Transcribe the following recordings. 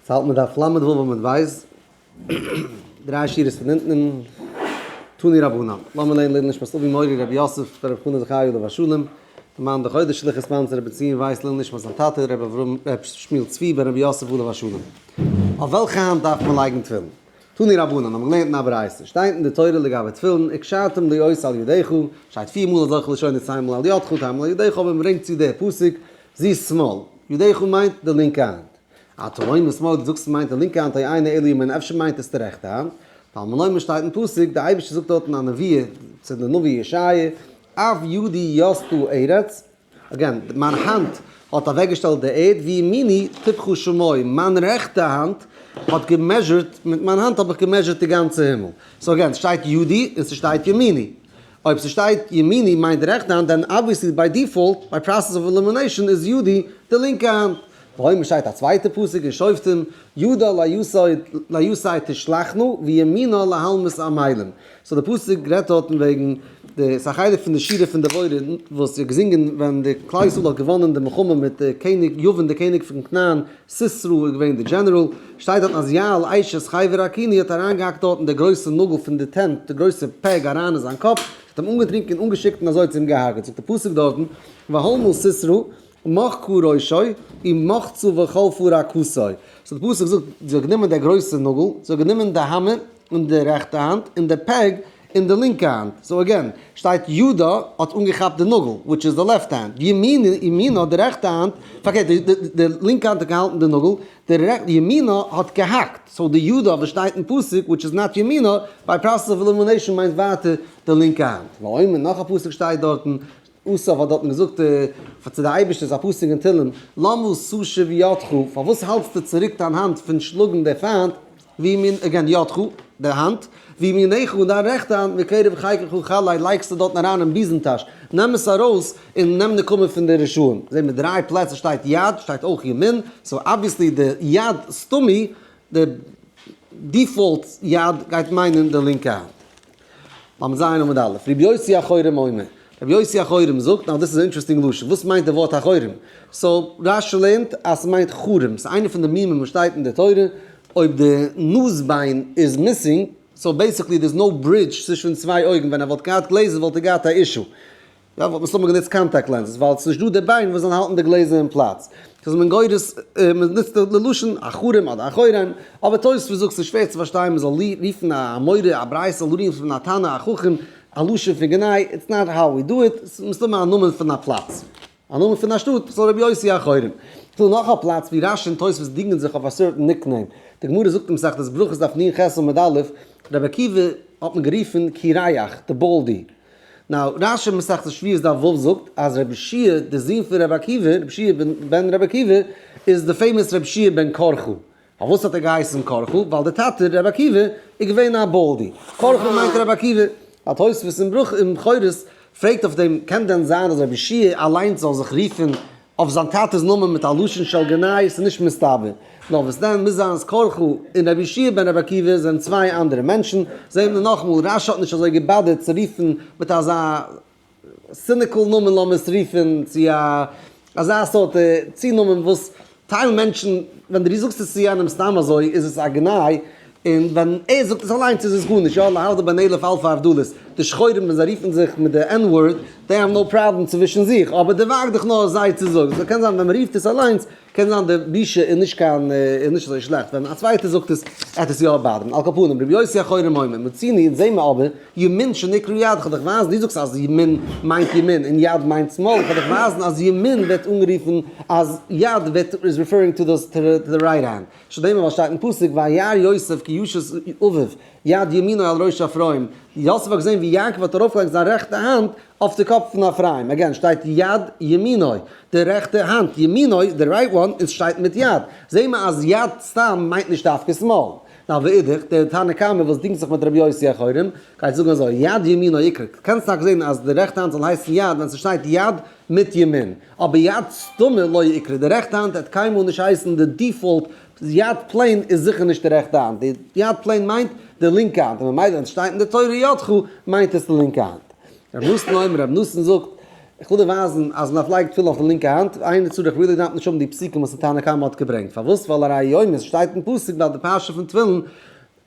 ס'האלט מיט דף ל' ו' עמוד ב', דריי שורות פון אונטן אין תנו רבנן. לאמיר לערנען לעילוי נשמת אבי מורי רבי יוסף ברב חנא זכרי' עליו השלום, די מאן די חודש שליחות מאן צו רבי בנציון ווייס לעילוי נשמת זיין טאטע רבי אברהם רבי שמואל צבי בן רבי יוסף עליו השלום. אויף וועלכע האנט דארף מען לייגן תפילין? תנו רבנן האבן געלערנט אין א ברייתא, שטייט אין די תורה לגבי תפילין, וקשרתם לאות על ידך, שטייט פיר מאל אזעלכע לשונות איינמאל על ידך איינמאל על ידך אבער מ'ברענגט צו די פסוק זו שמאל, ידך מיינט די לינקע האנט. אתה אומר שמאל, דו זאגסט מיינט די לינקע האנט או אינו אלא ימין אפשר מיינט עס די רעכטע האנט, תלמוד לומר שטייט אין פסוק, די אייבערשטער זאגט דארט אין א נבואה צו די נביא ישעיה, אף ידי יסדה ארץ, again, מיין האנט האט אוועקגעשטעלט די ערד, וימיני טפחה שמים, מיין רעכטע האנט האט גע measure ט, מיט מיין האנט האב איך גע measure ט די גאנצע הימל. so again, ס'שטייט ידי און ס'שטייט ימיני. אויב ס'שטייט ימיני מיינט די רעכטע האנט, then obviously by default, by process of elimination איז ידי די לינקע האנט. ואומר שטייט א צווייטע פסוק אין שופטים, ידה ליתד תשלחנה וימינה להלמות עמלים. so די פסוק רעדט דארטן וועגן די, ס'איז א חלק פון די שירה פון דבורה וואס זי האט געזינגען ווען די כלל ישראל האט געוואנען די מלחמה מיט די קעניג יבין די קעניג פון כנען, סיסרא איז געווען די general, שטייט דארטן אז יעל אשת חבר הקיני האט אריינגעהאקט דארטן די גרויסע נאגל פון די tent, די גרויסע peg אריין אין זיין קאפ, זי האט אים אנגעטרינקען און אנגעשיקט און אזוי האט זי אים געהארגעט, זאגט די פסוק דארטן, והלמה סיסרא מחקה ראשו ומחצה וחלפה רקתו, so די פסוק זאגט זי האט גענומען די גרויסע נאגל, זי האט גענומען די האמער אין די רעכטע האנט און די peg אין די לינקע האנט, so again שטייט ידה האט אנגעכאפט די נאגל which איז די left האנט, ימינה די רעכטע האנט, פארקערט די לינקע האנט האט געהאלטן די נאגל, די ימינה האט געהאקט, so די ידה וואס שטייט אין פסוק which איז not ימינה, by process of elimination מיינט ווייטער די לינקע האנט. ואומר נאך א פסוק שטייט דארטן, אסף האט דארטן געזאגט פאר צו די אייבערשטער, ס'איז א פסוק אין תהלים, למה תשוב ידך, פארוואס האלטסטו צוריק דיין האנט פון שלאגן די פיינט, וימין, again, ידך, די האנט, וימינך, און דיין רעכטע האנט, מקרב חיקך כלה, לייגסטו דארטן אריין אין בוזעם טאש, נעם עס ארויס און נעם נקמה פון די רשעים. זעהן מיר דריי פלעצער שטייט יד, שטייט אויך ימין, so obviously די יד סתמי, די default יד גייט מיינען די לינקע האנט. ל"ז עמוד א', רבי יוסי החורם אומר, רבי יוסי החורם זאגט, now דאס איז א interesting לשון, וואס מיינט די ווארט החורם? so רש"י לערנט אז ס'מיינט חרם, ס'איז איינע פון די מימים וואס שטייט אין די תורה, אויב די נאז ביין איז missing, so basically there is no bridge צווישן צוויי אויגן, ווען ער וואלט געהאט גלעזער וואלט ער געהאט א issue. יא, וואלט מסתמא גענוצט contact lenses, ווייל ס'נישט דא די ביין וואס זאל האלטן די גלעזער אין פלאץ. ס'איז מען גורס, מען נוצט די לשון אחרים אדער אחוריים, אבער תוספות זאגט ס'איז שווער צו פארשטיין מען זאל רופן א אמורא א ברייתא זאל רופן א תנא א חכם א לשון פון גנאי, it's not how we do it, ס'איז מסתמא א נאמען פון א פלאץ, א נאמען פון א שטאט, so רבי יוסי אחוריים. ס'דא נאך א פלאץ ווי רש"י און תוספות דינגען זיך אויף א certain nickname. די גמרא זאגט אין מסכת ברכות דף נ"ח עמוד א', רבי עקיבא האט מען גערופן קירח, די baldy. now, רש"י מסכת שביעית דף ו' זאגט אז רבי יהושע די זון פון רבי עקיבא, רבי יהושע בן רבי עקיבא, איז די famous רבי יהושע בן קרחה. פארוואס האט ער געהייסן קרחה? ווייל די טאטע רבי עקיבא איז געווען א baldy. קרחה מיינט רבי עקיבא. א תוספות אין ברכות אין בכורות פרעגט אויף דעם, קען דען זיין אז רבי יהושע אליינס זאל זיך רופן אויף זיין טאטע'ס נאמען מיט א לשון של גנאי? ס'איז נישט מסתבר. נאר וואס דען, מוז זיין אז קרחה און רבי יהושע בן רבי עקיבא זענען צוויי אנדערע מענטשן. זעהן מיר נאכאמאל, רש"י האט נישט אזוי געבאדערט צו רופן מיט אזא cynical נאמען לאמיר עס רופן, צו א אזא סארט צונאמען וואס טייל מענטשן ווען דו זאגסט עס צו יענעם סתם אזוי איז עס א גנאי, און ווען ער זאגט עס אליינס איז עס גארנישט, יא להבדיל בין אלף אלפי הבדלות, די שחורים ווען זיי רופן זיך מיט די N word, they have no problem צווישן זיך, אבער דערוואג דיך נאר זיי צו זאגן, so קען זיין ווען מען רופט עס אליינס קען זיין די בושה איז נישט קיין איז נישט אזוי שלעכט, ווען א צווייטער זאגט עס עט עס יא באדערן, על כל פנים רבי יוסי החורם אומר, מצינו אונז זעהן מיר אבער ימין שנקרא יד, כ'וועל דיך ווייזן, דו זאגסט אז ימין מיינט ימין און יד מיינט שמאל, כ'וועל דיך ווייזן אז ימין ווערט אנגערופן אז יד ווערט איז referring to the right hand, שנאמר ווייל שטייט אין פסוק וירא יוסף כי ישת אביו יד ימינו על ראש אפרים, יוסף האט געזען ווי יעקב האט ארויפגעלייגט זיין רעכטע האנט אויף די קאפ פון אפרים, again שטייט יד ימינו, די רעכטע האנט, ימינו, די right one, און ס'שטייט מיט יד, זעהן מיר אז יד סתם מיינט נישט דווקא שמאל. now ואידך, דער תנא קמא וואס דינגט זיך מיט רבי יוסי החורם, גייט זאגן אזוי, יד ימינו איקרי, קענסט טאקע זעהן אז די רעכטע האנט זאל הייסן יד ווען ס'שטייט יד מיט ימין, אבער יד סתמא לא איקרי, די רעכטע האנט העט קיינמאל נישט הייסן די default, יד plain איז זיכער נישט די רעכטע האנט, די יד plain מיינט די לינקע האנט, און ממילא ווען ס'שטייט אין די תורה ידך מיינט עס די לינקע האנט. רב נתן אומר, רב נתן זאגט. איך וויל דיר ווייזן אז מ'דארף לייגן תפילין אויף די לינקע האנט, אינו צריך really דארף נישט האבן די פסוקים וואס די תנא קמא האט געברענגט, פארוואס? ווייל הרי הוא אומר, ס'שטייט אין פסוק ביי די פרשה פון תפילין,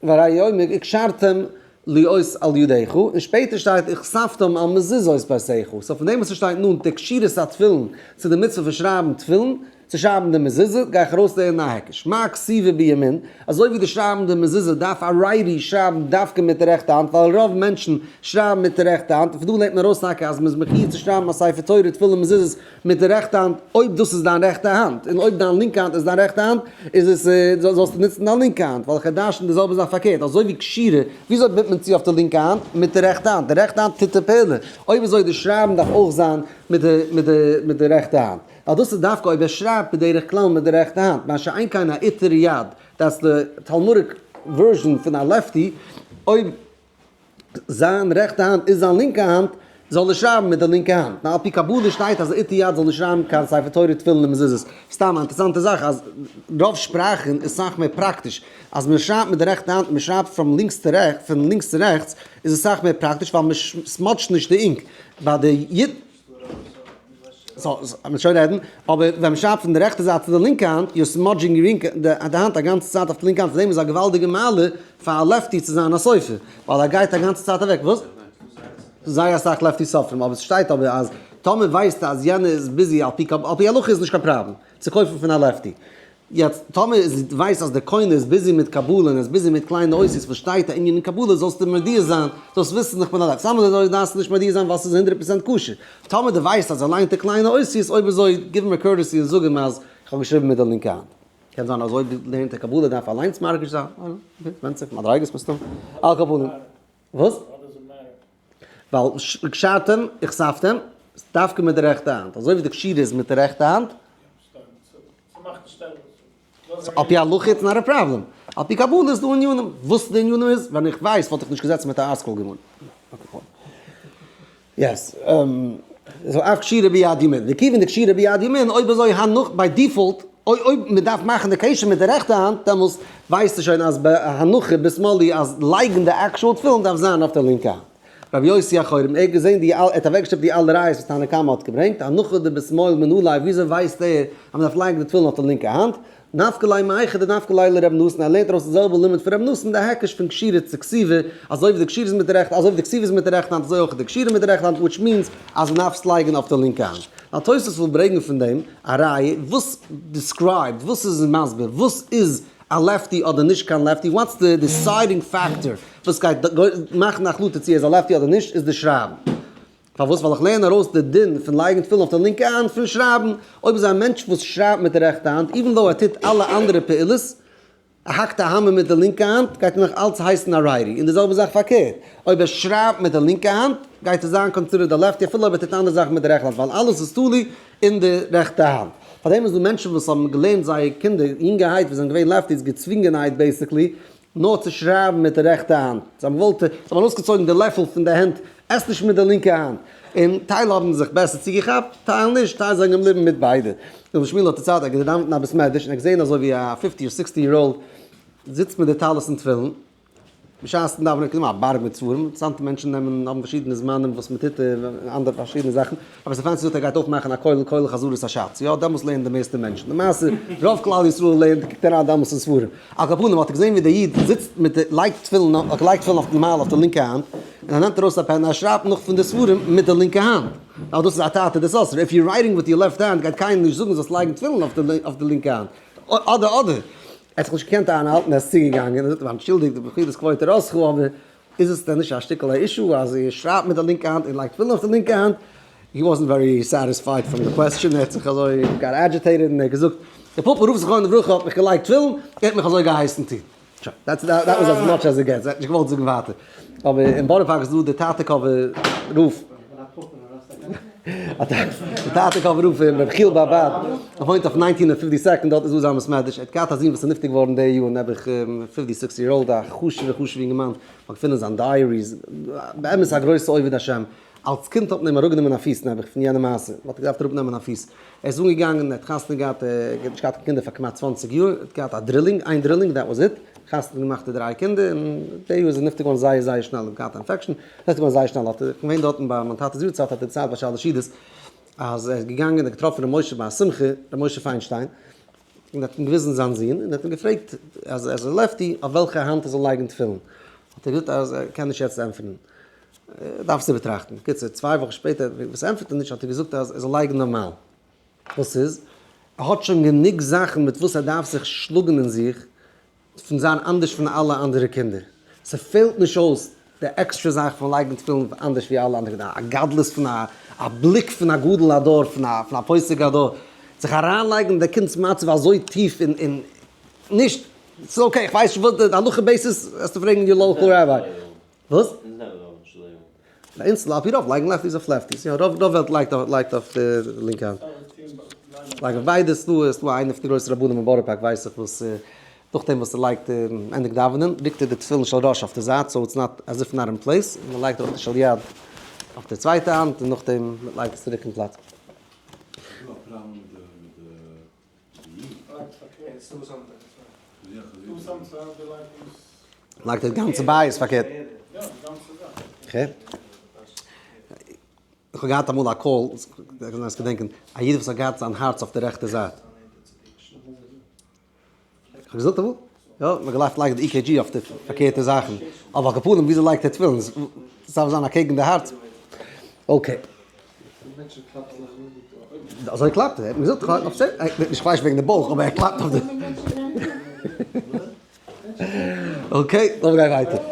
והרי הוא אומר וקשרתם להיות על ידך, און שפעטער שטייט וכתבתם על מזוזות ביתך, so פון דעם וואס ס'שטייט נאנט די קשירת התפילין צו די מצוה פון שרייבן תפילין, צו שרייבן די מזוזה, גיי איך ארויסלערנען א היקש. מה כתיבה בימין, אזוי ווי די שרייבן די מזוזה דארף א righty שרייבן דווקא מיט די רעכטע האנט, ווייל רוב מענטשן שרייבן מיט די רעכטע האנט, און פון דא לערנט מען ארויס טאקע אז מ'איז מחיוב צו שרייבן א ספר תורה, תפילין, מזוזות, מיט די רעכטע האנט, אויב דאס איז דיין רעכטע האנט, און אויב דיין לינקע האנט איז דיין רעכטע האנט, איז עס, זאלסטו נוצן דיין לינקע האנט, ווייל איך דרש'ן די זעלבע זאך פארקערט, אזוי ווי קשירה, וויאזוי בינדט מען צו אויף די לינקע האנט? מיט די רעכטע האנט, די רעכטע האנט טוט די פעולה, אויב אזוי די שרייבן דארף אויך זיין מיט די מיט די מיט די רעכטע האנט, ווייל דאס איז דווקא אויב ער שרייבט בדרך כלל מיט די רעכטע האנט, מה שאין כן א איטר יד, that's the Talmudic version פון א lefty, אויב זיין רעכטע האנט איז זיין לינקע האנט, זאל ער שרייבן מיט די לינקע האנט. נאר על פי קבלה שטייט אז איטר יד זאל נישט שרייבן קיין ספר תורה תפילין און מזוזות. סתם א אינטערעסאנטע זאך אז רוב שפראכן איז סאך מער פראקטיש אז מען שרייבט מיט די רעכטע האנט און מען שרייבט from לינקס צו רעכטס, פון לינקס צו רעכטס איז עס סאך מער פראקטיש ווייל מען smudge ט נישט די ink. ביי די יד. so, מ'וועט שוין רעדן, אבער ווען מ'שרייבט פון די רעכטע זייט צו די לינקע האנט, you're smudging your ink, די האנט א גאנצע צייט אויף די לינקע האנט, פאר דעם איז א געוואלדיגע מעלה פאר א lefty צו זיין א סופר, ווייל ער גייט א גאנצע צייט אוועק, וואס? זייער אסאך lefty סופרים, אבער ס'שטייט אבער אז טאמער ווייסטו אז יענער איז busy על פי הלכה איז נישט קיין פראבלעם צו קויפן פון א lefty, יעצט טאמער איז דו ווייסט אז דער קונה איז busy מיט קבלה און ער איז busy מיט קליינע אותיות וואס שטייט א ענין אין קבלה זאלסטו מודיע זיין, זאלסט וויסן איך בין א lefty, סתם אזוי דארפסטו נישט מודיע זיין ווייל ס'איז הונדרעט פראצענט כשר, טאמער דו ווייסט אז ער ליינט די קליינע אותיות אויב אזוי give אים א courtesy און זאג אים אז איך האב געשריבן מיט די לינקע האנט. קען זיין אז אויב לערנט ער קבלה דארף ער אליינס מרגיש זיין, ווענדט זיך מדריגות מסתם, על כל פנים. וואס? ווייל וקשרתם וכתבתם איז דווקא מיט די רעכטע האנט, אזוי ווי די קשירה איז מיט די רעכטע האנט. על פי הלכה it's not a problem, על פי קבלה איז דא ענינים, וואס די ענינים איז, ווען איך ווייס וואלט איך נישט געזעצן מיט א אשכול גמרא. yes, so אף קשירה ביד ימין, וכיוון דקשירה ביד ימין, אויב אזוי הנחה, by default, אויב מען דארף מאכן די קשר מיט די רעכטע האנט, דעמאלס ווייסטו שוין אז בהנחה בשמאלי אז לייגן די actual תפילין דארף זיין אויף די לינקע האנט. רבי יוסי החורם, ער האט געזען די ער האט אוועקגעשטופט די אלע ראיות וואס תנא קמא האט געברענגט, הנחה דבשמאל מנא ליה, וויאזוי ווייסט ער אז מען דארף לייגן די תפילין אויף די לינקע האנט? נפקא ליה מהיכא דנפקא ליה לר' נתן, ער לערנט ארויס די זעלבע לימוד פון ר' נתן, די היקש פון קשירה צו כתיבה, אזוי ווי די קשירה איז מיט די רעכטע, אזוי ווי די כתיבה איז מיט די רעכטע האנט אזוי אויך איז די קשירה מיט די רעכטע האנט, which means אז מען דארף עס לייגן אויף די לינקע האנט. נאר תוס' וויל ברענגען פון דעם א ראיה וואס describe ט, וואס איז מסביר, וואס איז א lefty אדער נישט קיין lefty, what's the deciding factor וואס גייט מאכן א החלטה צו ער איז א lefty אדער נישט, איז די שרייבן. פארוואס? ווייל איך לערן ארויס די דין פון לייגן תפילין אויף די לינקע האנט פון שרייבן. אויב איז א מענטש וואס שרייבט מיט די רעכטע האנט, even though ער טוט אלע אנדערע פעולות, ער האקט א האמער מיט די לינקע האנט, גייט ער נאך אלץ הייסן א righty. און די זעלבע זאך פארקערט, אויב ער שרייבט מיט די לינקע האנט, גייט ער זיין considered א lefty אפילו אויב ער טוט אנדערע זאכן מיט די רעכטע האנט, ווייל אלעס איז תלוי אין די רעכטע האנט. פארדעם איז דא מענטשן וואס האבן געלערנט זייער קינדער יונגערהייט וואס זענען געווען lefties געצווינגענהייט basically, נאר צו שרייבן מיט די רעכטע האנט, זיי האבן געוואלט, זיי האבן ארויסגעצויגן די לעפל פון די הענט, עס נישט מיט די לינקע האנט, און טייל האבן זיך בעסער צוגעכאפט, טייל נישט, טייל זענען געבליבן מיט ביידע. רבי שמואל האט דערציילט, ער האט געדאווענט אין א בית מדרש און ער האט געזען אזוי ווי א fifty or sixty year old זיצט מיט די טלית און תפילין, בשעת'ן דאווענען קומט א בארג מיט ספרים, אינטערעסאנטע מענטשן נעמען האבן פארשידענע זמנים וואס מען טוט אנדערע פארשידענע זאכן, אבער ס'פאנגט זיך אן ער גייט אויפמאכן א כולל כולל חזרת הש"ץ, יא דעמאלס לערנען די מערסטע מענטשן, למעשה רוב כלל ישראל לערנט קוקט אריין דעמאלס אין ספרים, על כל פנים האט ער געזען ווי דער איד זיצט מיט די לייגט תפילין האט געלייגט תפילין אויף נארמאל אויף די לינקע האנט, און ער נעמט ארויס א פען און ער שרייבט נאך פון די ספרים מיט די לינקע האנט, ווייל דאס איז אתערתא דסתרא, if you writing with your left hand גייט קיינער נישט זאגן זאלסט לייגן תפילין אויף די לינקע האנט, אדער אדער. ער האט זיך נישט געקענט איינהאלטן ער איז צוגעגאנגען און זאגט אים אנטשולדיגט במחילת כבוד תורתך אבער איז עס דען נישט א שטיקל א issue אז איר שרייבט מיט די לינקע האנט און לייגט תפילין אויף די לינקע האנט? He wasn't very satisfied from the question, ער האט זיך אזוי got agitated און ער האט געזאגט, דער פאפא רב זכרונו לברכה האט מיך געלייגט תפילין, ער האט מיך אזוי געהייסן טון. שוין, that's that was as much as it gets, ער האט נישט געוואלט זאגן ווייטער. אבער אין בארא פארק איז דא די טאטיקאווער רב. די טאטיקאווער רב פון רבי חיאל באבאד, ער וואוינט אויף nineteen און fifty second, דארט איז דא זיין בית מדרש, ער האט געהאט א זון וואס איז נפטר געווארן די יאר, נעבעך fifty six year old, א חשוב'ער חשוב'ער יונגערמאן, מ'האט געפונען זיין diaries, באמת א גרויסע עובד השם, אלס קינד האט מען אים אראפגענומען א פיס נעבעך פון יענע מעשה, מען האט געדארפט אראפנעמען א פיס, ער איז אנגעגאנגען, ער האט חתונה געהאט, ער האט נישט געהאט קיין קינדער פאר כמעט 20 יאר, ער האט געהאט א דרילינג, איין דרילינג, that was it, חתונה געמאכט די דריי קינדער, און די יאר איז ער נפטר געווארן זייער זייער שנעל, ער האט געהאט א infection, נפטר געווארן זייער שנעל, האט ער געווען דארטן ביי מיין טאטע'ס יארצייט האט ער דערציילט ביי שלש סעודות. אז ער איז געגאנגען און געטראפן ר' משה ביי א שמחה, ר' משה פיינשטיין, און האט אים געוויזן זיין זון, און האט אים געפרעגט אז ער איז א lefty, אויף וועלכע האנט ער זאל לייגן תפילין. האט ער געזאגט אז ער קען נישט יעצט ענטפערן, ער דארף עס איבערטראכטן. בקיצור, 2 וואכן שפעטער, וואס ענטפערט ער נישט, האט ער געזאגט אז ער זאל לייגן נארמאל. וואס איז? ער האט שוין גענוג זאכן מיט וואס ער דארף זיך שלאגן אין זיך, פון זיין אנדערש פון אלע אנדערע קינדער. ס'פעלט נישט אויס די עקסטרע זאך פון לייגן תפילין אנדערש ווי אלע אנדערע קינדער. א גדלות פון א א בליק פון א גדול הדור, פון א פון א פוסק הדור. זיך אריינלייגן די קינד'ס מצב אזוי טיף אין אין נישט, ס'איז okay, איך ווייס נישט וואס די הלכה basis, וועסטו פרעגן your local rabbi. וואס? ביי אונז על פי רוב לייגן lefties אויף lefties, יא רוב רוב וועלט לייגט לייגט אויף די לינקע האנט. לייגן ביידע, ס'דא ס'דא איינער פון די גרויסע רבנים אין בארא פארק ווייס איך וואס נאכדעם וואס ער לייגט ענדיגט דאווענען רוקט ער די תפילין של ראש אויף די זייט so it's not as if not in place און ער לייגט ארויף די של יד אויף די צווייטע האנט און נאכדעם לייגט עס צוריק אין פלאץ. לייגט די גאנצע בית פארקערט. איך האב געהאט אמאל א call, איך קען עס געדענקען, א איד וואס האט געהאט זיין הארץ אויף די רעכטע זייט. איך האב געזאגט אמאל? יא, מ'האט געלייגט לייגן די EKG אויף די פארקערטע זאכן. אבער על כל פנים, וויאזוי לייגט ער תפילין? עס דארף זיין אקעגן די הארץ. Okay. אזוי קלאפט ער, ער האט מיר געזאגט, איך האב נישט כ'ווייס וועגן די בויך, אבער ער קלאפט אויף די. Okay, לאמיר גיין ווייטער.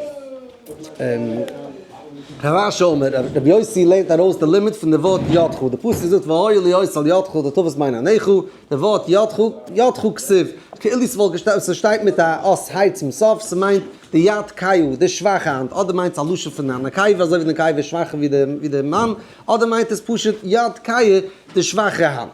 רב אשי אמר, רבי יוסי לערנט ארויס די לימוד פון די ווארט ידך, די פסוק זאגט והיה להיות על ידך לטובת בין עיניך, די ווארט ידך, ידך כתיב, כאילו ס'וואלט געשטאנען, ס'שטייט מיט א אות ה' צום סוף, ס'מיינט די יד כהה, די שוואכע האנט, אדער מיינט עס א לשון פון א נקבה, אזוי ווי די נקבה איז שוואכער ווי די מאן, אדער מיינט עס פשוט יד כהה, די שוואכע האנט.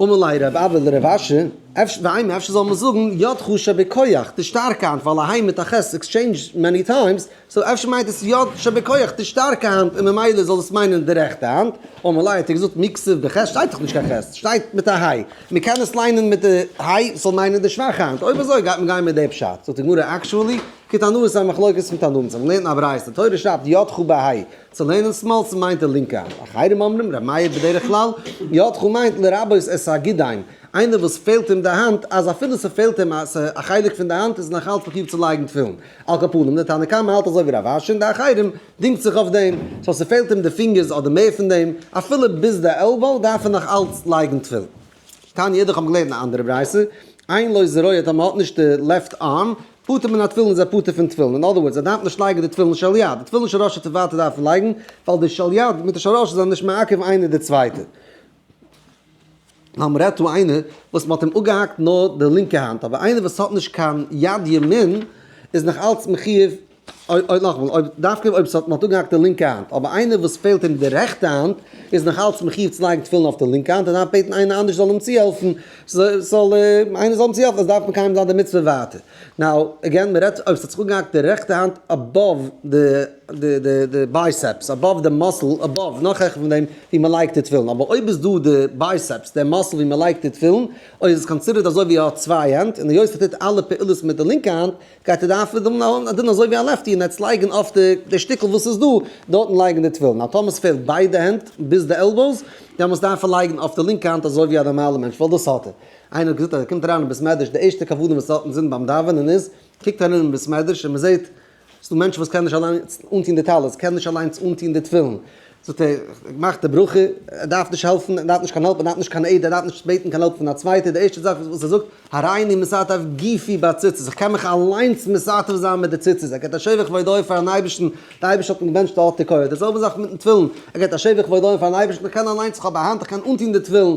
אמר ליה רב אבא לרב אשי, אפשר ואימא אפשר זאל מען זאגן ידך שבכח, די שטארקע האנט, ווייל א ה' מיט א ח' exchange many times, so אפשר מיינט עס יד שבכח, די שטארקע האנט, און ממילא זאל עס מיינען די רעכטע האנט. אמר ליה האט ער געזאגט מי כתיב בח' שטייט דאך נישט קיין ח', שטייט מיט א ה', מען קען עס ליינען מיט די ה' ס'זאל מיינען די שוואכע האנט, אויב אזוי גייט מען גיין מיט די פשט. זאגט די גמרא actually, כתנאי ס'איז א מחלוקת פון תנאים, זיי האבן געלערנט אין א ברייתא, די תורה שרייבט ידך בה', צו לערנען שמאל ס'מיינט די לינקע האנט, אחרים אומרים, ר' מאיר בדרך כלל, ידך מיינט לרבות את הגידיים, איינער וואס פעלט אים די האנט, אז אפילו ס'פעלט אים א א חלק פון די האנט איז נאך אלץ מחיוב צו לייגן תפילין. על כל פנים, די תנא קמא האלט אזוי ווי רב אשי און די אחרים דינגט זיך אויף דעם, so ס'פעלט אים די פינגערס אדער מער פון דעם, אפילו ביז די elbow דארף ער נאך אלץ לייגן תפילין. תניא אידך האבן געלערנט א אנדערע ברייתא, אין לו זרוע טאמער מ'האט נישט די left arm, פטור מן התפילין איז ער פטור פון תפילין, אין other words ער דארף נישט לייגן די תפילין של יד, די תפילין של ראש וועט ער ווייטער דארפן לייגן, ווייל די של יד מיט די של ראש זענען נישט מעכב איינער די צווייטע. נאר מ'רעדט דא איינער וואס מ'האט אים אפגעהאקט נאר די לינקע האנט, אבער איינער וואס האט נישט קיין יד ימין איז נאך אלץ מחיוב, אויב נאכאמאל, אויב דווקא אויב ס'האט מ'האט אפגעהאקט די לינקע האנט, אבער איינער וואס פעלט אים די רעכטע האנט איז נאך אלץ מחיוב צו לייגן תפילין אויף די לינקע האנט, ער דארף בעטן איינער אנדערש זאל אים צוהעלפן, זאל איינער זאל אים צוהעלפן, עס דארף מקיים זיין די מצוה ווייטער. now, again, מ'רעדט אויב ס'האט זיך אפגעהאקט די רעכטע האנט above די די די די biceps, above די muscle, above, נאך העכער פון דעם ווי מ'לייגט די תפילין, אבער אויב איז דא די biceps, די muscle ווי מ'לייגט די תפילין, אויב איז עס considered אזוי ווי ער האט צוויי הענט, און היות ער טוט אלע פעולות מיט די לינקע האנט, גייט ער דארפן האבן א דין אזוי ווי א lefty און עס לייגן אויף די די שטיקל וואס איז דא, דארטן לייגן די תפילין. now טאמער ס'פעלט ביידע הענט ביז די elbows, דעמאלטס דארף ער לייגן אויף די לינקע האנט אזוי ווי א נארמאלע מענטש, ווייל דאס האט ער. איינער האט געזאגט אז ער קומט אריין אין בית מדרש, די ערשטע כוונה וואס ער האט אינזין ביים דאווענען איז, קוקט ארום אין בית מדרש און מען זעט ס'דא מענטשן וואס קענען נישט אליינס אנטון די טלית, קענען נישט אליינס אנטון די תפילין, זאגט ער, מאכט די ברכה, ער דארף נישט העלפן, ער דארף נישט קיין help, ער דארף נישט קיין aid, ער דארף נישט בעטן קיין help פון א צווייטער, די ערשטע זאך וואס ער זאגט, הריני מתעטף גופי בציצית, איך קען מיך אליינס מתעטף זיין מיט די ציצית, ער געבט א שבח והודאה פארן אייבערשטן, די אייבערשטער האט אים געבענטשט די האט די כח, די זעלבע זאך מיטן תפילין, ער געבט א שבח והודאה פארן אייבערשטן, איך קען אליינס, איך האב א האנט, איך קען אנטון די תפילין,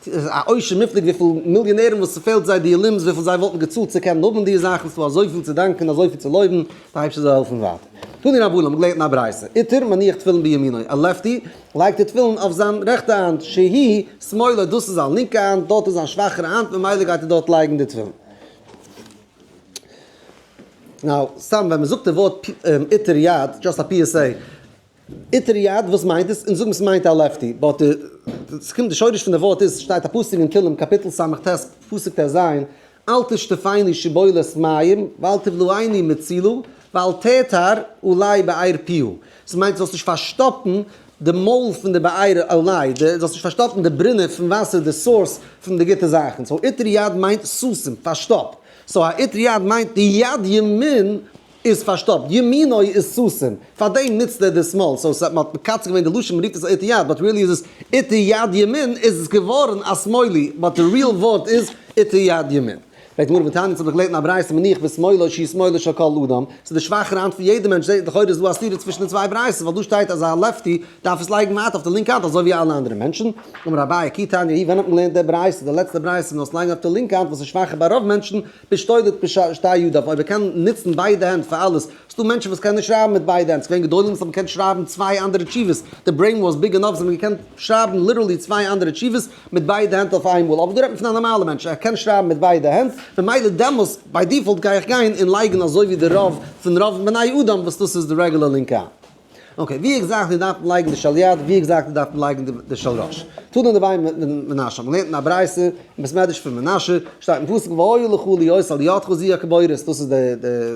איז א עושר מופלג וויפיל מיליאנערן וואס ס'פעלט זיי די limbs וויפיל זיי וואלטן געצאלט צו קענען האבן די זאכן, ס'דא אזויפיל צו דאנקען אזויפיל צו לויבן, די אייבערשטער זאל העלפן ווייטער. תנו רבנן האבן געלערנט אין א ברייתא, איטר מניח תפילין בימינו, א lefty לייגט די תפילין אויף זיין רעכטע האנט, שהיא שמאלו, דאס איז זיין לינקע האנט, דארט איז זיין שוואכערע האנט, ממילא גייט ער דארט לייגן די תפילין. now, סתם ווען מ'זאגט די ווארט איטר יד, just א PSA, איטר יד, וואס מיינט עס? אונז זאגן ס'מיינט א lefty, but די, ס'קומט די שורש פון די ווארט איז, שטייט א פסוק אין תהלים קאפיטל ס"ט פסוק ט"ז, אל תשטפני שבולת מים, ואל תבלעני מצולה, ואל תעתר עלי באר פיה. ס'מיינט זאלסט נישט פארשטאפן די מויל פון די באר אולי, די זאלסט נישט פארשטאפן די ברונער פון וואסער, די source פון די גוטע זאכן. So איטר יד מיינט סתום, פארשטאפ. So א איטר יד מיינט די יד ימין איז פארשטאפט, ימינו איז סתום, פארדעם נוצט ער די שמאל, so ס'האט מ'האט מקצר געווען די לשון מ'רופט עס איטר יד, but really איז עס איטר יד ימין איז עס געווארן א שמאלי, but די real ווארט איז איטר יד ימין. פרעגט די גמרא והתניא האב איך געלערנט אין א ברייתא מניח בשמאלו שהיא שמאלו של כל אדם, ס'איז די שוואכערע האנט פון יעדע מענטש, זעהט לכאורה איז דא א סתירה צווישן די צוויי ברייתות ווייל דא שטייט אז א lefty דארף עס לייגן ווייטער אויף די לינקע האנט אזוי ווי אלע אנדערע מענטשן, אמר אביי כי תניא ההיא ווען האט מען געלערנט די ברייתא, די לעצטע ברייתא מ'זאל עס לייגן אויף די לינקע האנט וואס איז שוואכער ביי רוב מענטשן, בשתולת בשתי ידיו, אויב ער קען נוצן ביידע הענט פאר אלעס, ס'דא מענטשן וואס קענען נישט שרייבן מיט ביידע הענט, ס'געווען גדולים וואס האבן געקענט שרייבן צוויי אנדערע תשובות, די brain was big enough זיי האבן געקענט שרייבן literally צוויי אנדערע תשובות מיט ביידע הענט אויף איינמאל, אבער דא רעדט מען פון א נארמאלע מענטש, ער קען שרייבן מיט ביידע הענט, ממילא דעמאלס by default גיי איך גיין און לייגן אזוי ווי די רוב פון רוב בני אדם וואס דאס איז די רעגולער לינקע האנט. Okay, ווי exactly דארף מען לייגן די של יד, ווי exactly דארף מען לייגן די של ראש? תנא דבי מנשה, מען לערנט אין א ברייתא אין בית מדרש פון מנשה, שטייט אין פסוק והיה לך להיות על ידך זו הכבורת, דאס איז די